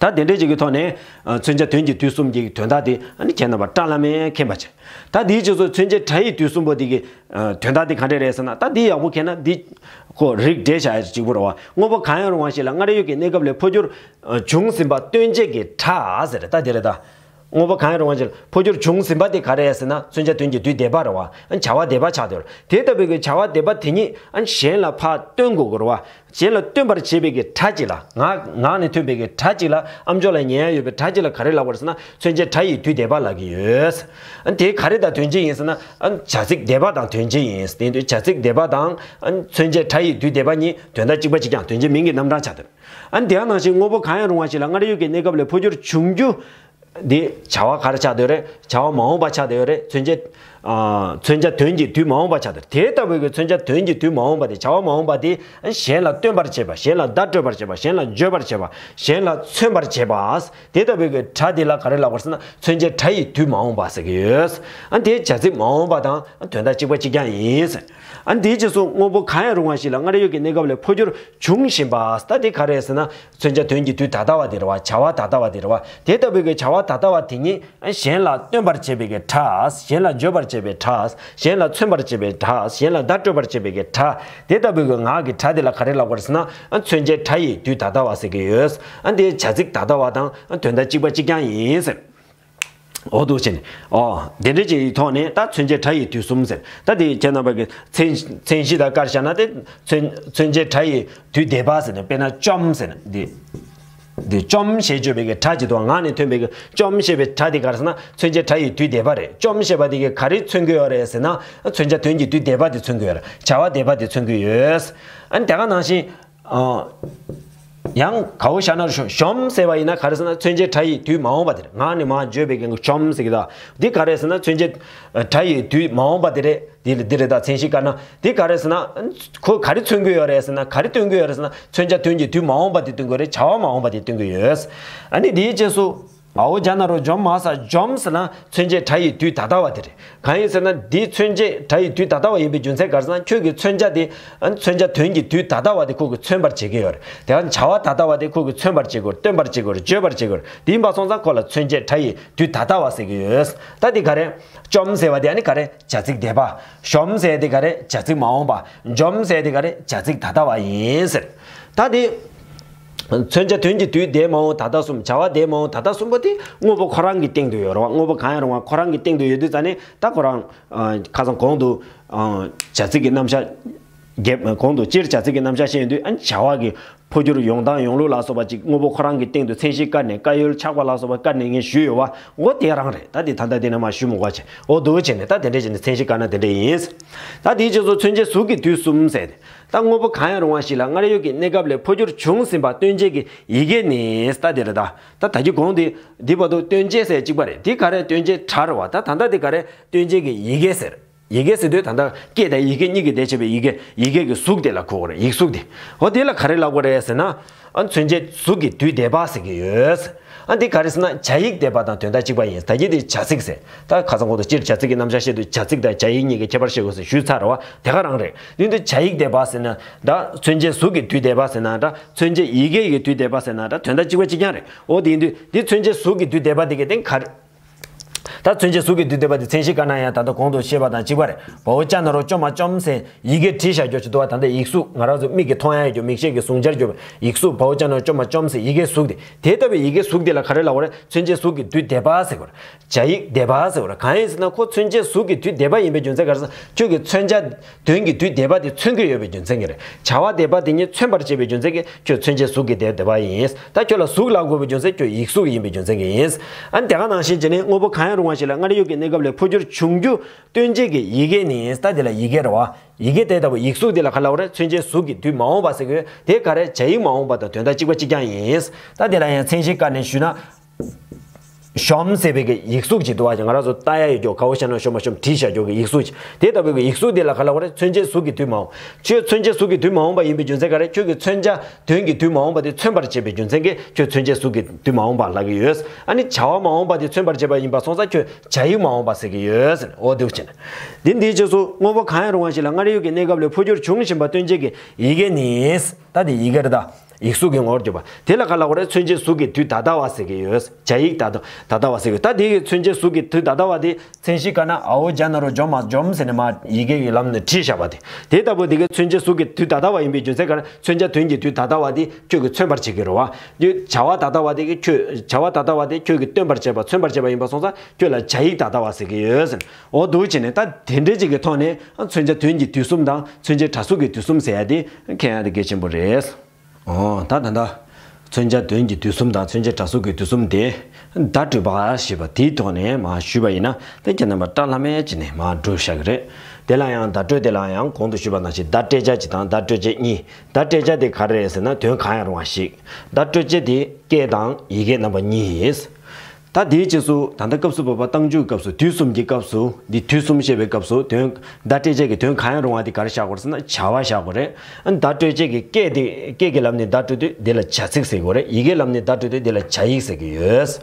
ད་དེ་འདྲའི་ཅིག་གི་ཐོག་ནས། ཨ། མཚོན་བྱ་དོན་གྱི་དུས་གསུམ་གྱི་དོན་དག་དེ་ཨ་ནི་ཁྱེད་རྣམ་པ་བཀྲ་ལམ་མེ་མཁྱེན་པ་བྱས། ད་དེའི་རྗེས་སུ་མཚོན་བྱེད་སྒྲ་ཡི་དུས་གསུམ་པོ་དེ་གི། ཨ། དོན་དག་དེ་ག་འདྲ་རེད་ཟེར་ན། ད་དེ་ཡག་པོ་མཁྱེན་ན་འདི་ཁོ་རིགས་འགྲེ་བྱ་ཡག་གཅིག་པུ་རེད་བ། དངོས་པོ་གང་ཡང་རུང་བ་ཞིག་ལ་སྔར་ཡོད་ཀྱི་གནས་སྐབས་ལས་འཕོ་འགྱུར་བྱུང་ཟིན་པ་སྟོན་བྱེད་ཀྱི་སྒྲ་ཟེར། ད་དེ་རེད་ད། དངོས་པོ་གང་ཡང་རུང་བ་ཞིག་ལ་འཕོ་འགྱུར་བྱུང་ཟིན་པ་དེ་ག་རེ་རེད་ཟེར་ན། མཚོན་བྱ་དོན་གྱི་དུས་འདས་པ་རེད་བ། ཨ། བྱ་བ་འདས་པ་ཆགས་བསྡད་ཡོད་རེད། དེ་ལྟ་བུའི་གི་བྱ་བ་འདས་པ་དེ་ཉིད་ཨ་གཞན་ལ་ཕར་སྟོན་དགོས་ཀྱི་རེད་བ། གཞན་ལ་སྟོན་པར་བྱེད་པའི་གི་སྒྲ་གཅིག་ལ། ངག་ངག་ནས་ཐོན་པའི་གི་སྒྲ་གཅིག་ལ། ཨ་མཆོག་ལ་ཉན་ཡ་ཡོད་པའི་སྒྲ་གཅིག་ལ་ག་རེ་ལབ་དགོས་རེད་ཟེར་ན། མཚོན་བྱེད་སྒྲ་ཡི་དུས་འདས་པ་ལབ་ཀྱི་ཡོད། ཨ། དེ་ག་རེ་དང་དོན་གཅིག་ཡིན་ཟེར་ན། ཨ། བྱ་ཚིག་འདས་པ་དང་དོན་གཅིག་ཡིན། དེ་དུས་བྱ་ཚིག་འདས་པ་དང་། ཨ། མཚོན་བྱེད་སྒྲ་ཡི་དུས་འདས་པ་གཉིས་དོན་དག་གཅིག་པ་གཅིག་རྐྱང་། དོན་གཅིག་མིང་གི་རྣམ་གྲངས་ཆགས་འདུག་ཨ། དེ་ཡང་ནང་བཞིན་དངོས་པོ་གང་ཡང་རུང་བ་ཞིག་ལ་སྔར་ཡོད་ཀྱི་གནས་སྐབས་ལས་འཕོ་འགྱུར་བྱུང་རྒྱུ། འདི་བྱ་བ་ག་རེ་ཆགས་བསྡད་ཡོད་རེད། བྱ་བ་མ་འོངས་པ་ཆགས་བསྡད་ཡོད་རེད། མཚོན་བྱེད། ཨ། མཚོན་བྱ་དོན་གྱི་དུས་མ་འོངས་པ་ཆགས་བསྡད་ཡོད་རེད། དེ་ལྟ་བུའི་གི་མཚོན་བྱ་དོན་གྱི་དུས་མ་འོངས་པ་དེ། བྱ་བ་མ་འོངས་པ་དེ་གཞན་ལ་སྟོན་པར་བྱེད་པ། གཞན་ལ་བརྡ་སྤྲོད་པར་བྱེད་པ། གཞན་ལ་བརྗོད་པར་བྱེད་པ། གཞན་ལ་མཚོན་པར་བྱེད་པ། དེ་ལྟ་བུའི་གི་སྒྲ་དེ་ལ་ག་རེ་ལབ་དགོས་ཟེར་ན། མཚོན་བྱེད་སྒྲ་ཡི་དུས་མ་འོངས་པ་ཟེར་གྱི་ཡོད། ཨ། དེ་བྱ་ཚིག་མ་འོངས་པ་དང་དོན་དག་གཅིག་པ་གཅིག་རྐྱང་ཡིན་ཟེར། ཨ། དེའི་རྗེས་སུ་དངོས་པོ་གང་ཡང་རུང་བ་ཞིག་ལ་སྔར་ཡོད་ཀྱི་གནས་སྐབས་ལས་འཕོ་འགྱུར་འབྱུང་བཞིན་པ། ད་དེ་ག་རེ་ཟེར་ན། མཚོན་བྱ་དོན་གྱི་དུས་ད་ལྟ་བ་དེ་རེད་བ། བྱ་བ་ད་ལྟ་བ་དེ་རེད་བ། དེ་ལྟ་བུའི་གི་བྱ་བ་ད་ལྟ་བ་དེ་ཉིད་གཞན་ལ་སྟོན་པར་བྱེད་པའི་གི་སྒྲ། གཞན་ལ་བརྗོད་པར་བྱེད་པའི་སྒྲ། གཞན་ལ་མཚོན་པར་བྱེད་པའི་སྒྲ། གཞན་ལ་བརྡ་སྤྲོད་པར་བྱེད་པའི་གི་སྒྲ། དེ་ལྟ་བུའི་གི་ངག་གི་སྒྲ་དེ་ལ་ག་རེ་ལབ་དགོས་ཟེར་ན། མཚོན་བྱེད་སྒྲ་ཡི་དུས་ད་ལྟ་བ་ཟེར་གྱི་ཡོད། ཨ། དེ་བྱ་ཚིག་ད་ལྟ་བ་དང་དོན་དག་གཅིག་པ་གཅིག་རྐྱང་ཡིན་ཟེར། འོ་འདུག་བྱས་ནས། ཨོ། དེ་འདྲ་ཅིག་ཡི་ཐོག་ནས་ད་མཚོན་བྱེད་སྒྲ་ཡི་དུས་གསུམ་ཟེར། ད་དེ་ཁྱེད་རྣམ་པ་གི་མཚན་མཚན་གཞི་དང་བཀར་བཞག་ན་དེ་མཚོན་མཚོན་བྱེད་སྒྲ་ཡི་དུས་འདས་པ་ཟེར་ནས། དཔེར་ན་བཅོམ་ཟེར་ན་འདི། འདི་བཅོམ་ཞེས་བརྗོད་པའི་གི་སྒྲ་ཅིག་འདུག་ངག་ནས་ཐོན་པའི་གི་བཅོམ་ཞེས་པའི་སྒྲ་དེ་ག་རེ་ཟེར་ན། མཚོན་བྱེད་སྒྲ་ཡི་དུས་འདས་པ་རེད། བཅོམ་ཞེས་པ་དེ་གི་ག་རེ་མཚོན་གྱི་ཡོད་རེད་ཟེར་ན། མཚོན་བྱ་དོན་གྱི་དུས་འདས་པ་དེ་མཚོན་གྱི་ཡོད་རེད། བྱ་བ་འདས་པ་དེ་མཚོན་གྱི་ཡོད། ཨ་ནི་དེ་ག་ནང་བཞིན། ཨ། ཡང་ག་འོ་བཞག་ན་ཞོ་ཞོམ་ཟེར་བ་ཡིན་ན་ག་རེ་ཟེར་ན། མཚོན་བྱེད་སྒྲ་ཡི་དུས་མ་འོངས་པ་དེ་རེད། ངག་ནས་མར་བརྗོད་པའི་གི་ཞོམ་ཟེར་གི་ད། འདི་ག་རེ་ཟེར་ན། མཚོན་བྱེད་སྒྲ་ཡི་དུས་མ་འོངས་པ་དེ་རེད། འདི་འདི་རེད་ད། མཚན་གཞི་བཀར་ན་འདི་ག་རེ་ཟེར་ན། ཁོ་ག་རེ་མཚོན་གྱི་ཡོད་རེད་ཟེར་ན། ག་རེ་སྟོན་གྱི་ཡོད་རེད་ཟེར་ན། མཚོན་བྱ་དོན་གྱི་དུས་མ་འོངས་པ་དེ་སྟོན་གྱི་ཡོད་རེད། བྱ་བ་མ་འོངས་པ་དེ་སྟོན་གྱི་ཡོད། ཨ་ནི་འདིའི་རྗེས་སུ། འའོ་ཇ་ན་རོ་འཇོམ་མ་ས་འཇོམ་ཟེར་ན་མཚོན་བྱེད་སྒྲ་ཡི་དུས་ད་ལྟ་བ་དེ་རེད། གང་ཡིན་ཟེར་ན་འདི་མཚོན་བྱེད་སྒྲ་ཡི་དུས་ད་ལྟ་བ་ཡིན་པའི་རྒྱུ་མཚན་ག་རེ་ཟེར་ན། ཁྱོད་ཀྱི་མཚོན་བྱ་དེ། མཚོན་བྱ་དོན་གྱི་དུས་ད་ལྟ་བ་དེ་ཁོ་གིས་མཚོན་པར་བྱེད་ཀྱི་ཡོད་རེད། དེ་ཡང་བྱ་བ་ད་ལྟ་བ་དེ་ཁོ་གིས་མཚོན་པར་བྱེད་དགོས་རེད། སྟོན་པར་བྱེད་དགོས་རེད། བརྗོད་པར་བྱེད་དགོས་རེད། དེ་ཡིན་པ་སོང་ཙང་ཁོ་ལ་མཚོན་བྱེད་སྒྲ་ཡི་དུས་ད་ལྟ་བ་ཟེར་གྱི་ཡོད། ད་འདི་ག་རེ། འཇོམ་ཟེར་བ་དེ་ཨ་ནི་ག་རེ། བྱ་ཚིག་འདས་པ། ཞོམ་ཟེར་དེ་ག་རེ། བྱ་ཚིག་མ་འོངས་པ། འཇོམ་ཟེར་དེ་ག་རེ། བྱ་ཚིག་ད་ལྟ་བ་ཡིན་ཟེར། ད་དེ། མཚོན་བྱ་དོན་གྱི་དུས་འདས་མ་འོངས་ད་ལྟ་གསུམ། བྱ་བ་འདས་མ་འོངས་ད་ལྟ་གསུམ་པོ་དེ་དངོས་པོ་ཁོ་རང་གི་སྟེང་དུ་ཡོད་རེད་བ། དངོས་པོ་གང་ཡང་རུང་བ་ཁོ་རང་གི་སྟེང་དུ་ཡོད་དུས་ཙ་ནས། ད་ཁོ་རང་། ཨ། ཁ་སང་གོང་དུ། ཨ། བྱ་ཚིག་གི་རྣམ་གཞག་རྒྱབ། གོང་དུ་སྤྱིར་བྱ་ཚིག་གི་རྣམ་གཞག་བཤད་ཡོང་དུས། ཨ། བྱ་བ་གི་འཕོ་འགྱུར་ཡོང་སྟངས་ཡོང་ལུགས་ལ་སོགས་པ་ཅིག་དངོས་པོ་ཁོ་རང་གི་སྟེང་དུ་མཚན་གཞི་བཀར་ནས། བཀའ་ཡོལ་ཆགས་པ་ལ་སོགས་པ་བཀར་ནས་ངས་ཞུས་ཡོད་བ། འོ་དེ་རང་རེད། ད་དེ་ད་ལྟ་དེ་ནས་མར་ཞུ་མི་དགོས་བྱས། འོ་འདུག་བྱས་ནས་ད་དེ་འདྲས་བྱས་ནས་མཚན་གཞི་བཀར་ན་དེ་འདྲས་ཡིན། ད་དེའི་རྗེས་སུ་མཚོན་བྱེད་གཟུགས་ཀྱི་དུས་གསུམ་ཟེར་ཏེ། ད་དངོས་པོ་གང་ཡང་རུང་བ་ཞིག་ལ་སྔར་ཡོད་ཀྱི་གནས་སྐབས་ལས་འཕོ་འགྱུར་བྱུང་ཟིན་པ་སྟོན་བྱེད་ཀྱི་ཡི་གེ་ནི། ད་དེ་རེད་ད། ད་ད་གིན་གོང་དེ་འདི་བར་དུ་སྟོན་བྱེད་ཟེར་གཅིག་པ་རེད། འདི་ག་རེ། སྟོན་བྱེད་སྒྲ་རེད་བ། ད་ད་ལྟ་འདི་ག་རེ། སྟོན་བྱེད་ཀྱི་ཡི་གེ་ཟེར། ཡི་གེ་ཟེར་དུས་ད་ལྟ་སྐད་དང་ཡི་གེ་གཉིས་ཀྱི་སྡེ་བྱས་པའི་ཡི་གེ། ཡི་གེ་གི་གཟུགས་དེ་ལ་གོ་དགོས་རེད། ཡིག་གཟུགས་དེ། འོ་དེ་ལ་ག་རེ་ལབ་དགོས་རེད་ཟེར་ན། ཨ། མཚོན་བྱེད་གཟུགས་ཀྱི་དུས་འདས་པ་ཟེར་གྱི་ཡོད། ཨ། འདི་ག་རེ་ཟེར་ན་བྱ་ཡིག་འདས་པ་དང་དོན་དག་གཅིག་པ་ཡིན། ད་གིན་དེ་བྱ་ཚིག་ཟེར། ད་ཁ་སང་གོང་དུ་སྤྱིར་བྱ་ཚིག་གི་རྣམ་གཞག་བཤད་དུས་བྱ་ཚིག་དང་བྱ་ཡིག་གཉིས་ཀྱི་ཁྱད་པར་བཤད་དགོས་ཟེར་ཞུས་ཚར་བ། དེ་ག་རང་རེད། འདི་འདི་བྱ་ཡིག་འདས་པ་ཟེར་ན་འདྲ། མཚོན་བྱེད་གཟུགས་ཀྱི་དུས་འདས་པ་ཟེར་ན་འདྲ། མཚོན་བྱེད་ཡི་གེ་ཡི་དུས་འདས་པ་ཟེར་ན་འདྲ། དོན་དག་གཅིག་པ་གཅིག་རྐྱང་རེད། འོ་དེ་ཡིན་དུས་འདི་མཚོན་བྱེད་གཟུགས་ཀྱི་དུས་འདས་པ་དེ་གའི་སྟེང་ག་རེ། ད་མཚོན་བྱེད་གཟུགས་ཀྱི་དུས་འདས་པ་དེ་མཚན་གཞི་བཀར་ན་ཡང་ད་ལྟ་གོང་དུ་བཤད་པ་དང་གཅིག་པ་རེད། བའོ་ཅ་ན་རོ་ཅོ་མ་བཅོམ་ཟེར་ཡི་གེ་བྲིས་བཞག་རྒྱུ་ཅིག་འདུག་བ། ད་ལྟ་ཡིག་གཟུགས་ང་རང་ཚོ་མིག་གིས་མཐོང་ཡ་ཡོད་རྒྱུ། མིག་ཤེས་ཀྱིས་ཟུང་འཇལ་རྒྱུ་ཡིག་གཟུགས། བའོ་ཅ་ན་རོ་ཅོ་མ་བཅོམ་ཟེར་ཡི་གེ་གཟུགས་དེ། དེ་ལྟ་བུའི་ཡི་གེ་གཟུགས་དེ་ལ་ག་རེ་ལབ་དགོས་རེད། མཚོན་བྱེད་གཟུགས་ཀྱི་དུས་འདས་པ་ཟེར་དགོས་རེད། བྱ་ཡིག་འདས་པ་ཟེར་དགོས་རེད། གང་ཡིན་ཟེར་ན་ཁོ་མཚོན་བྱེད་གཟུགས་ཀྱི་དུས་འདས་པ་ཡིན་པའི་རྒྱུ་མཚན་ག་རེ་ཟེར་ན། ཁྱོད་ཀྱི་མཚོན་བྱ་དོན་གྱི་དུས་འདས་པ་དེ་མཚོན་གྱི་ཡོད་པའི་རྒྱུ་མཚན་གྱིས་རེད། བྱ་བ་འདས་པ་དེ་ཉིད་མཚོན་པར་བྱེད་པའི་རྒྱུ་མཚན་གྱིས་ཁྱོད་མཚོན་བྱེད་གཟུགས་ཀྱི་དུས་འདས་པ་ཡིན། ད་ཁྱོད་ལ་གཟུགས་ལབ་དགོས་པའི་རྒྱུ་མཚན་ཁྱོད་ཡིག་གཟུགས་ཡིན་པའི་རྒྱུ་མཚན་གྱིས་ཡིན། ཨ་ནི་དེ་ག་ནང་བཞིན་བྱས་ནས་དངོས་པོ་གང་ཡང་རུང་བ་ཞིག་ལ་སྔར་ཡོད་ཀྱི་གནས་སྐབས་ལས་འཕོ་འགྱུར་བྱུང་རྒྱུ་སྟོན་བྱེད་ཀྱི་ཡི་གེ་ནི། ད་དེ་ལ་ཡི་གེ་རེད་བ། ཡི་གེ་དེ་ལྟ་བུ་ཡིག་གཟུགས་དེ་ལ་ག་ལབ་དགོས་རེད། མཚོན་བྱེད་གཟུགས་ཀྱི་དུས་མ་འོངས་པ་ཟེར་གྱི་ཡོད། དེ་ག་རེ། བྱ་ཡིག་མ་འོངས་པ་དང་དོན་དག་གཅིག་པ་གཅིག་རྐྱང་ཡིན། ད་དེ་ལ་ཡང་མཚན་གཞི་བཀར་ནས་ཞུས་ན། ཞོམ་ཟེར་བའི་གི་ཡིག་གཟུགས་ཅིག་འདུག་བ། ང་རང་ཚོ་ལྟ་ཡ་ཡོད་རྒྱུ། ག་འོ་བཞག་ན་ཞོ་མ་ཞོམ་བྲིས་བཞག་རྒྱུ་གི་ཡིག་གཟུགས་ཅིག། དེ་ལྟ་བུའི་གི་ཡིག་གཟུགས་དེ་ལ་ག་ལབ་དགོས་རེད། མཚོན་བྱེད་གཟུགས་ཀྱི་དུས་མ་འོངས། ཁྱོད་མཚོན་བྱེད་གཟུགས་ཀྱི་དུས་མ་འོངས་པ་ཡིན་པའི་རྒྱུ་མཚན་ག་རེ། ཁྱོད་ཀྱི་མཚོན་བྱ་དོན་གྱི་དུས་མ་འོངས་པ་དེ་མཚོན་པར་བྱེད་པའི་རྒྱུ་མཚན་གྱིས་ཁྱོད་མཚོན་བྱེད་གཟུགས་ཀྱི་དུས་མ་འོངས་པ་ལབ་ཀྱི་ཡོད། ཨ་ནི་བྱ་བ་མ་འོངས་པ་དེ་མཚོན་པར་བྱེད་པ་ཡིན་པ་སོང་ཙང་ཁྱོད་བྱ་ཡིག་མ་འོངས་པ་ཟེར་གྱི་ཡོད་ཟེར། འོ་འདུག་བྱས་ནས། འདི་འདིའི་རྗེས་སུ་དངོས་པོ་གང་ཡང་རུང་བ་ཞིག་ལ་སྔར་ཡོད་ཀྱི་གནས་སྐབས་ལས་འཕོ་འགྱུར་བྱུང་བཞིན་པ་སྟོན་བྱེད་ཀྱི་ཡི་གེ་ནི། ད་དེ་ཡི་གེ་རེད་ད། ཡིག་གཟུགས་ཀྱི་ངོ་བོར་གྱུར་པ་དེ་ལ་ག་ལབ་དགོས་རེད། མཚོན་བྱེད་གཟུགས་ཀྱི་དུས་ད་ལྟ་བ་ཟེར་གྱི་ཡོད། བྱ་ཡིག་ད་ལྟ་ད་ལྟ་བ་ཟེར་གྱི་ཡོད། ད་དེ་གི་མཚོན་བྱེད་གཟུགས་ཀྱི་དུས་ད་ལྟ་བ་དེ་མཚན་གཞི་བཀར་ན། འའོ་ཇ་ན་རོ་འཇོ་མ་འཇོམ་ཟེར་ནས་མར་ཡི་གེ་ཡི་ལམ་ནས་བྲིས་བཞག་པ་དེ། དེ་ལྟ་བུ་དེ་གི་མཚོན་བྱེད་གཟུགས་ཀྱི་དུས་ད་ལྟ་བ་ཡིན་པའི་རྒྱུ་མཚན་ག་རེ། མཚོན་བྱ་དོན་གྱི་དུས་ད་ལྟ་བ་དེ་ཁྱོད་ཀྱིས་མཚོན་པར་བྱེད་ཀྱི་རེད་བ། བྱ་བ་ད་ལྟ་བ་དེ་གི་ཁྱོད་བྱ་བ་ད་ལྟ་བ་དེ་ཁྱོད་ཀྱིས་སྟོན་པར་བྱེད་པ། མཚོན་པར་བྱེད་པ་ཡིན་པ་སོང་ཙང་ཁྱོད་ལ་བྱ་ཡིག་ད་ལྟ་བ་ཟེར་གྱི་ཡོད་ཟེར། འོ་འདུག་བྱས་ནས་ད་དེ་འདྲའི་ཅིག་གི་ཐོག་ནས་མཚོན་བྱ་དོན་གྱི་དུས་གསུམ་དང་མཚོན་བྱེད་སྒྲ་གཟུགས་ཀྱི་དུས་གསུམ་ཟེར་ཡ་དེ་མཁྱེན་ཡ་དེ་གལ་ཆེན་པོ་རེད། ཨོ། ད་ད་ལྟ་མཚོན་བྱ་དོན་གྱི་དུས་གསུམ་དང་མཚོན་བྱེད་སྒྲ་གཟུགས་ཀྱི་དུས་གསུམ་དེ་བརྡ་སྤྲོད་པ་ཞེས་པ་དེའི་ཐོག་ནས་མར་ཞུས་པ་ཡིན་ན། དེ་ཁྱེད་རྣམ་པ་སྐྲ་ལྷམ་མེ་བྱས་ནས་མར་འགྲོ་བཞག་གི་རེད། དེ་ལ་ཡང་བརྡ་སྤྲོད་དེ་ལ་ཡང་གོང་དུ་ཞུས་པ་ནང་བཞིན་བརྡ་སྤྲད་བྱ་གཅིག་དང་བརྡ་སྤྲོད་བྱེད་གཉིས། བརྡ་སྤྲད་བྱ་དེ་ག་རེ་རེད་ཟེར་ན། དོན་གང་ཡང་རུང་བ་ཞིག། བརྡ་སྤྲོད་བྱེད་དེ་སྐད་དང་ཡི་གེ་རྣམ་པ་གཉིས་ཡིན། ད་དེའི་རྗེས་སུ་ད་ལྟ་སྐབས་སུ་བབ་པ་རྟགས་འཇུག་གི་སྐབས་སུ་དུས་གསུམ་གྱི་སྐབས་སུ་འདི་དུས་གསུམ་ཞེས་པའི་སྐབས་སུ་དོན་བརྡ་སྤྲོད་བྱེད་ཀྱི་དོན་གང་ཡང་རུང་བ་དེ་ག་རེ་བཞག་དགོས་རེད་ཟེར་ན་བྱ་བ་བཞག་དགོས་རེད། ཨ་ནི་བརྡ་སྤྲོད་བྱེད་ཀྱི་སྐད་དེ་སྐད་ཀྱི་ལམ་ནས་བརྡ་སྤྲོད་དུས་དེ་ལ་བྱ་ཚིག་ཟེར་དགོས་རེད། ཡི་གེའི་ལམ་ནས་བརྡ་སྤྲོད་དུས་དེ་ལ་བྱ་ཡིག་ཟེར་གྱི་ཡོད།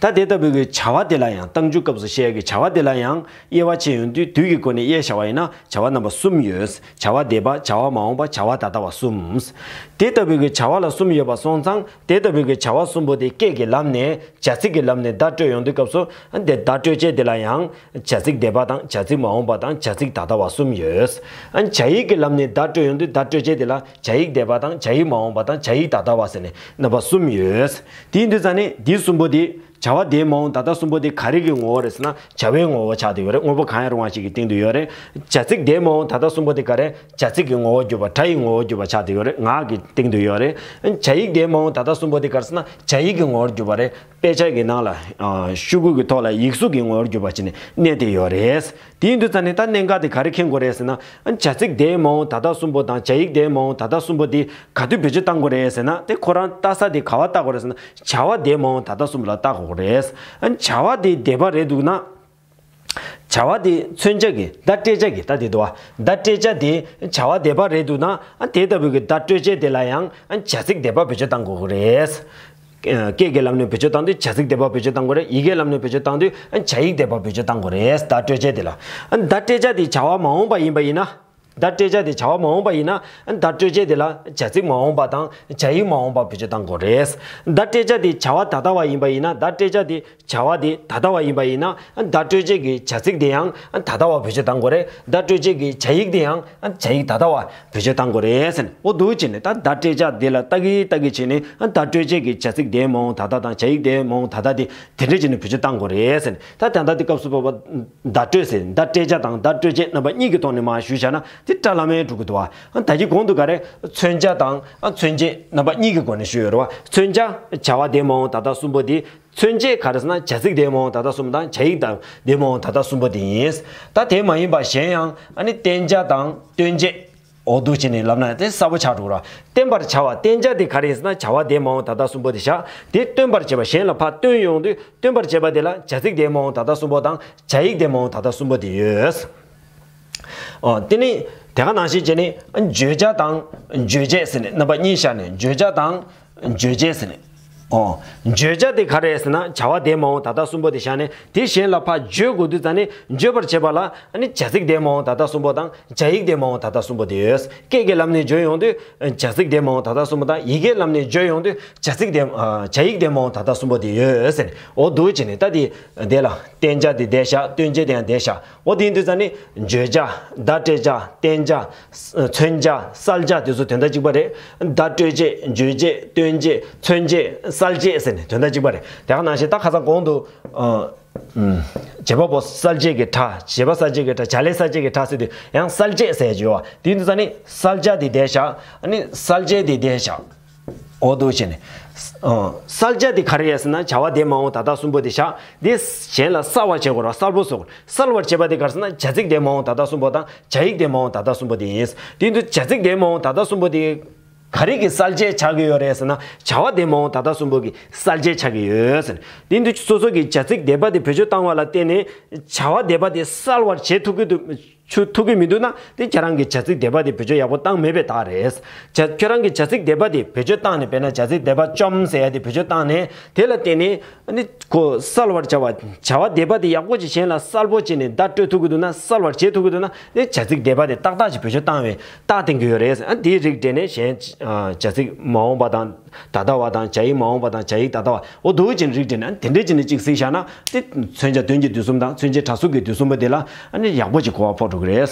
ད་དེ་ལྟ་བུའི་གི་བྱ་བ་དེ་ལ་ཡང་རྟགས་འཇུག་སྐབས་སུ་བཤད་ཀྱི་བྱ་བ་དེ་ལ་ཡང་དབྱེ་བ་ཕྱེ་ཡོང་དུས་དུས་ཀྱི་སྒོ་ནས་དབྱེ་བཞག་པ་ཡིན་ན་བྱ་བ་རྣམ་པ་གསུམ་ཡོད། བྱ་བ་འདས་པ་བྱ་བ་མ་འོངས་པ་བྱ་བ་ད་ལྟ་བ་གསུམ། དེ་ལྟ་བུའི་གི་བྱ་བ་ལ་གསུམ་ཡོད་པ་སོང་ཙང་དེ་ལྟ་བུའི་གི་བྱ་བ་གསུམ་པོ་དེ་སྐད་ཀྱི་ལམ་ནས་བྱ་ཚིག་གི་ལམ་ནས་བརྡ་སྤྲོད་ཡོང་དུས་སྐབས་སུ་དེ་བརྡ་སྤྲོད་བྱེད་དེ་ལ་ཡང་བྱ་ཚིག་འདས་པ་དང་བྱ་ཚིག་མ་འོངས་པ་དང་བྱ་ཚིག་ད་ལྟ་བ་གསུམ་ཡོད། བྱ་ཡིག་གི་ལམ་ནས་བརྡ་སྤྲོད་ཡོང་དུས་བརྡ་སྤྲོད་བྱེད་དེ་ལ་བྱ་ཡིག་འདས་པ་དང་བྱ་ཡིག་མ་འོངས་པ་དང་བྱ་ཡིག་ད་ལྟ་བ་ཟེར་ནས་རྣམ་པ་གསུམ་ཡོད། དེ་ཡིན་དུས་ཙང་ནས་འདི་གསུམ་པོ་དེ་བྱ་བ་འདས་མ་འོངས་ད་ལྟ་གསུམ་པོ་དེ་ག་རེ་གི་ངོ་བོ་རེད་ཟེར་ན་བྱ་བའི་ངོ་བོ་ཆགས་བསྡད་ཡོད་རེད། དངོས་པོ་གང་ཡང་རུང་བ་ཞིག་གི་སྟེང་དུ་ཡོད་རེད། བྱ་ཚིག་འདས་མ་འོངས་ད་ལྟ་གསུམ་པོ་དེ་ག་རེ། བྱ་ཚིག་གི་ངོ་བོར་གྱུར་པ་སྒྲ་ཡི་ངོ་བོར་གྱུར་པ་ཆགས་བསྡད་ཡོད་རེད། ངག་གི་སྟེང་དུ་ཡོད་རེད། བྱ་ཡིག་འདས་མ་འོངས་ད་ལྟ་གསུམ་པོ་དེ་ག་རེ་ཟེར་ན་བྱ་ཡིག་གི་ངོ་བོར་གྱུར་པ་རེད། དཔེ་ཆ་གི་ནང་ལ་ཤོག་གུ་གི་ཐོག་ལ་ཡིག་གཟུགས་ཀྱི་ངོ་བོར་གྱུར་པ་བྱས་ནས་གནས་བསྡད་ཡོད་རེད། དེ་ཡིན་དུས་ཙང་ནས་ད་གནད་འགག་དེ་ག་རེ་མཁྱེན་དགོས་རེད་ཟེར་ན། བྱ་ཚིག་འདས་མ་འོངས་ད་ལྟ་གསུམ་པོ་དང་བྱ་ཡིག་འདས་མ་འོངས་ད་ལྟ་གསུམ་པོ་དེ་ག་དུས་བེད་སྤྱོད་བཏང་དགོས་རེད་ཟེར་ན། དེ་ཁོ་རང་ལྟ་ས་དེ་ག་བ་ལྟ་དགོས་རེད་ཟེར་ན། བྱ་བ་འདས་མ་འོངས་ད་ལྟ་གསུམ་པོ་ལ་ལྟ་དགོས་རེད། བྱ་བ་དེ་འདས་པ་རེད་འདུག་ན། བྱ་བ་དེ་མཚོན་བྱ་གི་བརྡ་སྤྲད་བྱ་གི་ད་དེ་འདུག་བ། བརྡ་སྤྲད་བྱ་དེ་བྱ་བ་འདས་པ་རེད་འདུག་ན། དེ་ལྟ་བུའི་གི་བརྡ་སྤྲོད་བྱེད་དེ་ལ་ཡང་བྱ་ཚིག་འདས་པ་བེད་སྤྱོད་བཏང་དགོས་ཀྱི་རེད། སྐད་ཀྱི་ལམ་ནས་བེད་སྤྱོད་བཏང་དུས་བྱ་ཚིག་འདས་པ་བེད་སྤྱོད་བཏང་དགོས་རེད། ཡི་གེའི་ལམ་ནས་བེད་སྤྱོད་བཏང་དུས་བྱ་ཡིག་འདས་པ་བེད་སྤྱོད་བཏང་དགོས་རེད། བརྡ་སྤྲོད་བྱེད་དེ་ལ། བརྡ་སྤྲད་བྱ་དེ་བྱ་བ་མ་འོངས་པ་ཡིན་པ་ཡིན་ན། བརྡ་སྤྲད་བྱ་དེ་བྱ་བ་མ་འོངས་པ་ཡིན་ན། བརྡ་སྤྲོད་བྱེད་དེ་ལ་བྱ་ཚིག་མ་འོངས་པ་དང་བྱ་ཡིག་མ་འོངས་པ་བེད་སྤྱོད་བཏང་དགོས་རེད། བརྡ་སྤྲད་བྱ་དེ་བྱ་བ་ད་ལྟ་བ་ཡིན་པ་ཡིན་ན། བརྡ་སྤྲད་བྱ་དེ་བྱ་བ་དེ་ད་ལྟ་བ་ཡིན་པ་ཡིན་ན། བརྡ་སྤྲོད་བྱེད་ཀྱི་བྱ་ཚིག་དེ་ཡང་ད་ལྟ་བ་བེད་སྤྱོད་བཏང་དགོས་རེད། བརྡ་སྤྲོད་བྱེད་ཀྱི་བྱ་ཡིག་དེ་ཡང་བྱ་ཡིག་ད་ལྟ་བ་བེད་སྤྱོད་བཏང་དགོས་རེད་ཟེར་ནས། འོ་འདུག་བྱས་ནས་ད་བརྡ་སྤྲད་བྱ་དེ་ལ་ལྟ་གི་ལྟ་གི་བྱས་ནས། བརྡ་སྤྲོད་བྱེད་ཀྱི་བྱ་ཚིག་འདས་མ་འོངས་ད་ལྟ་དང་བྱ་ཡིག་འདས་མ་འོངས་ད་ལྟ་དེ་དེ་འདྲ་བྱས་ནས་བེད་སྤྱོད་བཏང་དགོས་རེད་ཟེར་ནས། ད་ད་ལྟ་དེ་སྐབས་སུ་བབ་པ་བརྡ་སྤྲོད་ཟེར། བརྡ་སྤྲད་བྱ་དང་བརྡ་སྤྲོད་བྱེད་རྣམ་པ་གཉིས་ཀྱི་ཐོག་ནས་མར་ཞུས་བཞག་ན་དེ་བཀྲ་ལམ་མེ་འགྲོ་གི་འདུག་བ། ད་གི་གོང་དུ་ག་རེ། མཚོན་བྱ་དང་མཚོན་བྱེད་རྣམ་པ་གཉིས་ཀྱི་སྒོ་ནས་ཞུས་ཡོད་རེད་བ། མཚོན་བྱ་བྱ་བ་འདས་མ་འོངས་ད་ལྟ་གསུམ་པོ་དེ། མཚོན་བྱེད་ག་རེ་ཟེར་ན་བྱ་ཚིག་འདས་མ་འོངས་ད་ལྟ་གསུམ་པོ་དང་བྱ་ཡིག་འདས་མ་འོངས་ད་ལྟ་གསུམ་པོ་དེ་ཡིན། ད་དེ་མ་ཡིན་པ་གཞན་ཡང་ཨ་ནི་བསྟན་བྱ་དང་སྟོན་བྱེད། འོ་འདུག་བྱས་ནས་ལབ་ན་དེ་གསལ་པོ་ཆགས་འགྲོ་གི་རེད། བསྟན་པར་བྱ་བ། བསྟན་བྱ་དེ་ག་རེ་ཡིན་ཟེར་ན་བྱ་བ་འདས་མ་འོངས་ད་ལྟ་གསུམ་པོ་དེ་བཞག་དེ་སྟོན་པར་བྱེད་པ་གཞན་ལ་ཕར་སྟོན་ཡོང་དུས་སྟོན་པར་བྱེད་པ་དེ་ལ་བྱ་ཚིག་འདས་མ་འོངས་ད་ལྟ་གསུམ་པོ་དང་བྱ་ཡིག་འདས་མ་འོངས་ད་ལྟ་གསུམ་པོ་དེ་ཡོད། ཨོ། དེ་ནི་དེ་ག་ནང་བཞིན་བྱས་ནས་བརྗོད་བྱ་དང་རྗོད་བྱེད་ཟེར་ནས་རྣམ་པ་གཉིས་བཞག་ནས་བརྗོད་བྱ་དང་རྗོད་བྱེད་ཟེར་ནས། ཨོ། བརྗོད་བྱ་དེ་ག་རེ་ཟེར་ན་བྱ་བ་འདས་མ་འོངས་ད་ལྟ་གསུམ་པོ་དེ་བཞག་ནས་དེ་གཞན་ལ་ཕར་བརྗོད་དགོས་དུས་ཙང་ནས་བརྗོད་པར་བྱེད་པ་ལ་ཨ་ནི་བྱ་ཚིག་འདས་མ་འོངས་ད་ལྟ་གསུམ་པོ་དང་བྱ་ཡིག་འདས་མ་འོངས་ད་ལྟ་གསུམ་པོ་དེ་ཡོད། སྐད་ཀྱི་ལམ་ནས་བརྗོད་ཡོང་དུས་བྱ་ཚིག་འདས་མ་འོངས་ད་ལྟ་གསུམ་པོ་དང་ཡི་གེའི་ལམ་ནས་བརྗོད་ཡོང་དུས་བྱ་ཚིག་འདས་བྱ་ཡིག་འདས་མ་འོངས་ད་ལྟ་གསུམ་པོ་དེ་ཡོད་ཟེར་ནས། འོ་འདུག་བྱས་ནས་ད་དེ་དེ་ལ་བསྟན་བྱ་དེ་བསྡད་བཞག་སྟོན་བྱེད་དེ་ཡང་བསྡད་བཞག་འོ་དེ་ཡིན་དུས་ཙང་ནི་བརྗོད་བྱ། བརྡ་སྤྲད་བྱ། བསྟན་བྱ། མཚོན་བྱ། གསལ་བྱ་དེ་ཚོ་དོན་དག་གཅིག་པ་རེད། བརྡ་སྤྲོད་བྱེད། རྗོད་བྱེད། སྟོན་བྱེད། མཚོན་བྱེད། གསལ་བྱེད་ཟེར་ནས་དོན་དག་གཅིག་པ་རེད། དེ་ག་ནང་བཞིན་ད་ཁ་སང་གོང་དུ། ཨ། ཨུམ། བྱེད་པ་པོ་གསལ་བྱེད་ཀྱི་སྒྲ། བྱེད་པ་གསལ་བྱེད་ཀྱི་སྒྲ། བྱ་ལས་གསལ་བྱེད་ཀྱི་སྒྲ་ཟེར་དུས་ཡང་གསལ་བྱེད་ཟེར་གྱི་ཡོད་པ། དེ་ཡིན་དུས་ཙང་ནི་གསལ་བྱ་དེ་བསྡད་བཞག་ཨ་ནི་གསལ་བྱེད་དེ་བསྡད་བཞག་འོ་འདུག་བྱས་ནས། ཨ། གསལ་བྱ་དེ་ག་རེ་རེད་ཟེར་ན་བྱ་བ་འདས་མ་འོངས་ད་ལྟ་གསུམ་པོ་དེ་བཞག་དེ་གཞན་ལ་གསལ་བར་བྱེད་དགོས་ར། གསལ་པོ་བཟོ་དགོས། གསལ་བར་བྱེད་པ་དེ་ག་རེ་ཟེར་ན་བྱ་ཚིག་འདས་མ་འོངས་ད་ལྟ་གསུམ་པོ་དང་བྱ་ཡིག་འདས་མ་འོངས་ད་ལྟ་གསུམ་པོ་དེ་ཡིན། དེ་ཡིན་དུས་བྱ་ཚིག་འདས་མ་འོངས་ད་ལྟ་གསུམ་པོ་དེ་ག་རེ་གི་གསལ་བྱེད་ཆགས་ཀྱི་ཡོད་རེད་ཟེར་ན་བྱ་བ་འདས་མ་འོངས་ད་ལྟ་གསུམ་པོ་གི་གསལ་བྱེད་ཆགས་ཀྱི་ཡོད་ཟེར། དེ་ཡིན་དུས་སོ་སོ་གི་བྱ་ཚིག་འདས་པ་དེ་བེད་སྤྱོད་བཏང་བ་ལ་བརྟེན་ནས་བྱ་བ་འདས་པ་དེ་གསལ་བར་བྱེད་ཐུབ་ཀྱི་འདུག་ཆུ་ཐུབ་ཀྱི་མི་འདུག་ན་དེ་ཁྱེད་རང་གི་བྱ་ཚིག་འདས་པ་དེ་བེད་སྤྱོད་ཡག་པོ་བཏང་མེད་པའི་རྟགས་རེད། བྱ་ཁྱེད་རང་གི་བྱ་ཚིག་འདས་པ་དེ་བེད་སྤྱོད་བཏང་ནས་དཔེར་ན་བྱ་ཚིག་འདས་པ་བཅོམ་ཟེར་ཡ་དེ་བེད་སྤྱོད་བཏང་ནས་དེ་ལ་བརྟེན་ནས་ཨ་ནི་ཁོ་གསལ་བར་བྱ་བ་བྱ་བ་འདས་པ་དེ་ཡག་པོ་ཅིག་གཞན་ལ་གསལ་པོ་བྱས་ནས་བརྡ་སྤྲོད་ཐུབ་ཀྱི་འདུག་ན་གསལ་བར་བྱེད་ཐུབ་ཀྱི་འདུག་ན་དེ་བྱ་ཚིག་འདས་པ་དེ་ཏག་ཏག་ཅིག་བེད་སྤྱོད་བཏང་བའི་རྟགས་བསྟན་གྱི་ཡོད་རེད། ཨ་དེའི་རིགས་འགྲེ་ནས་གཞན་བྱ་ཚིག་མ་འོངས་པ་དང་ད་ལྟ་བ་དང་བྱ་ཡིག་མ་འོངས་པ་དང་བྱ་ཡིག་ད་ལྟ་བ་འོ་འདུག་ཅིག་རིགས་འགྲེ་ནས་དེ་འདྲས་ཅིག་ནས་ཅིག་གཟིགས་བཞག་ན་དེ་མཚོན་བྱ་དོན་གྱི་དུས་གསུམ་དང་མཚོན་བྱེད་སྒྲ་གཟུགས་ཀྱི་དུས་གསུམ་པ་དེ་ལ་ཨ་ནི་ཡག་པོ་ཅིག་གོ་བ་ཕོག་འགྲོ་གི་རེད།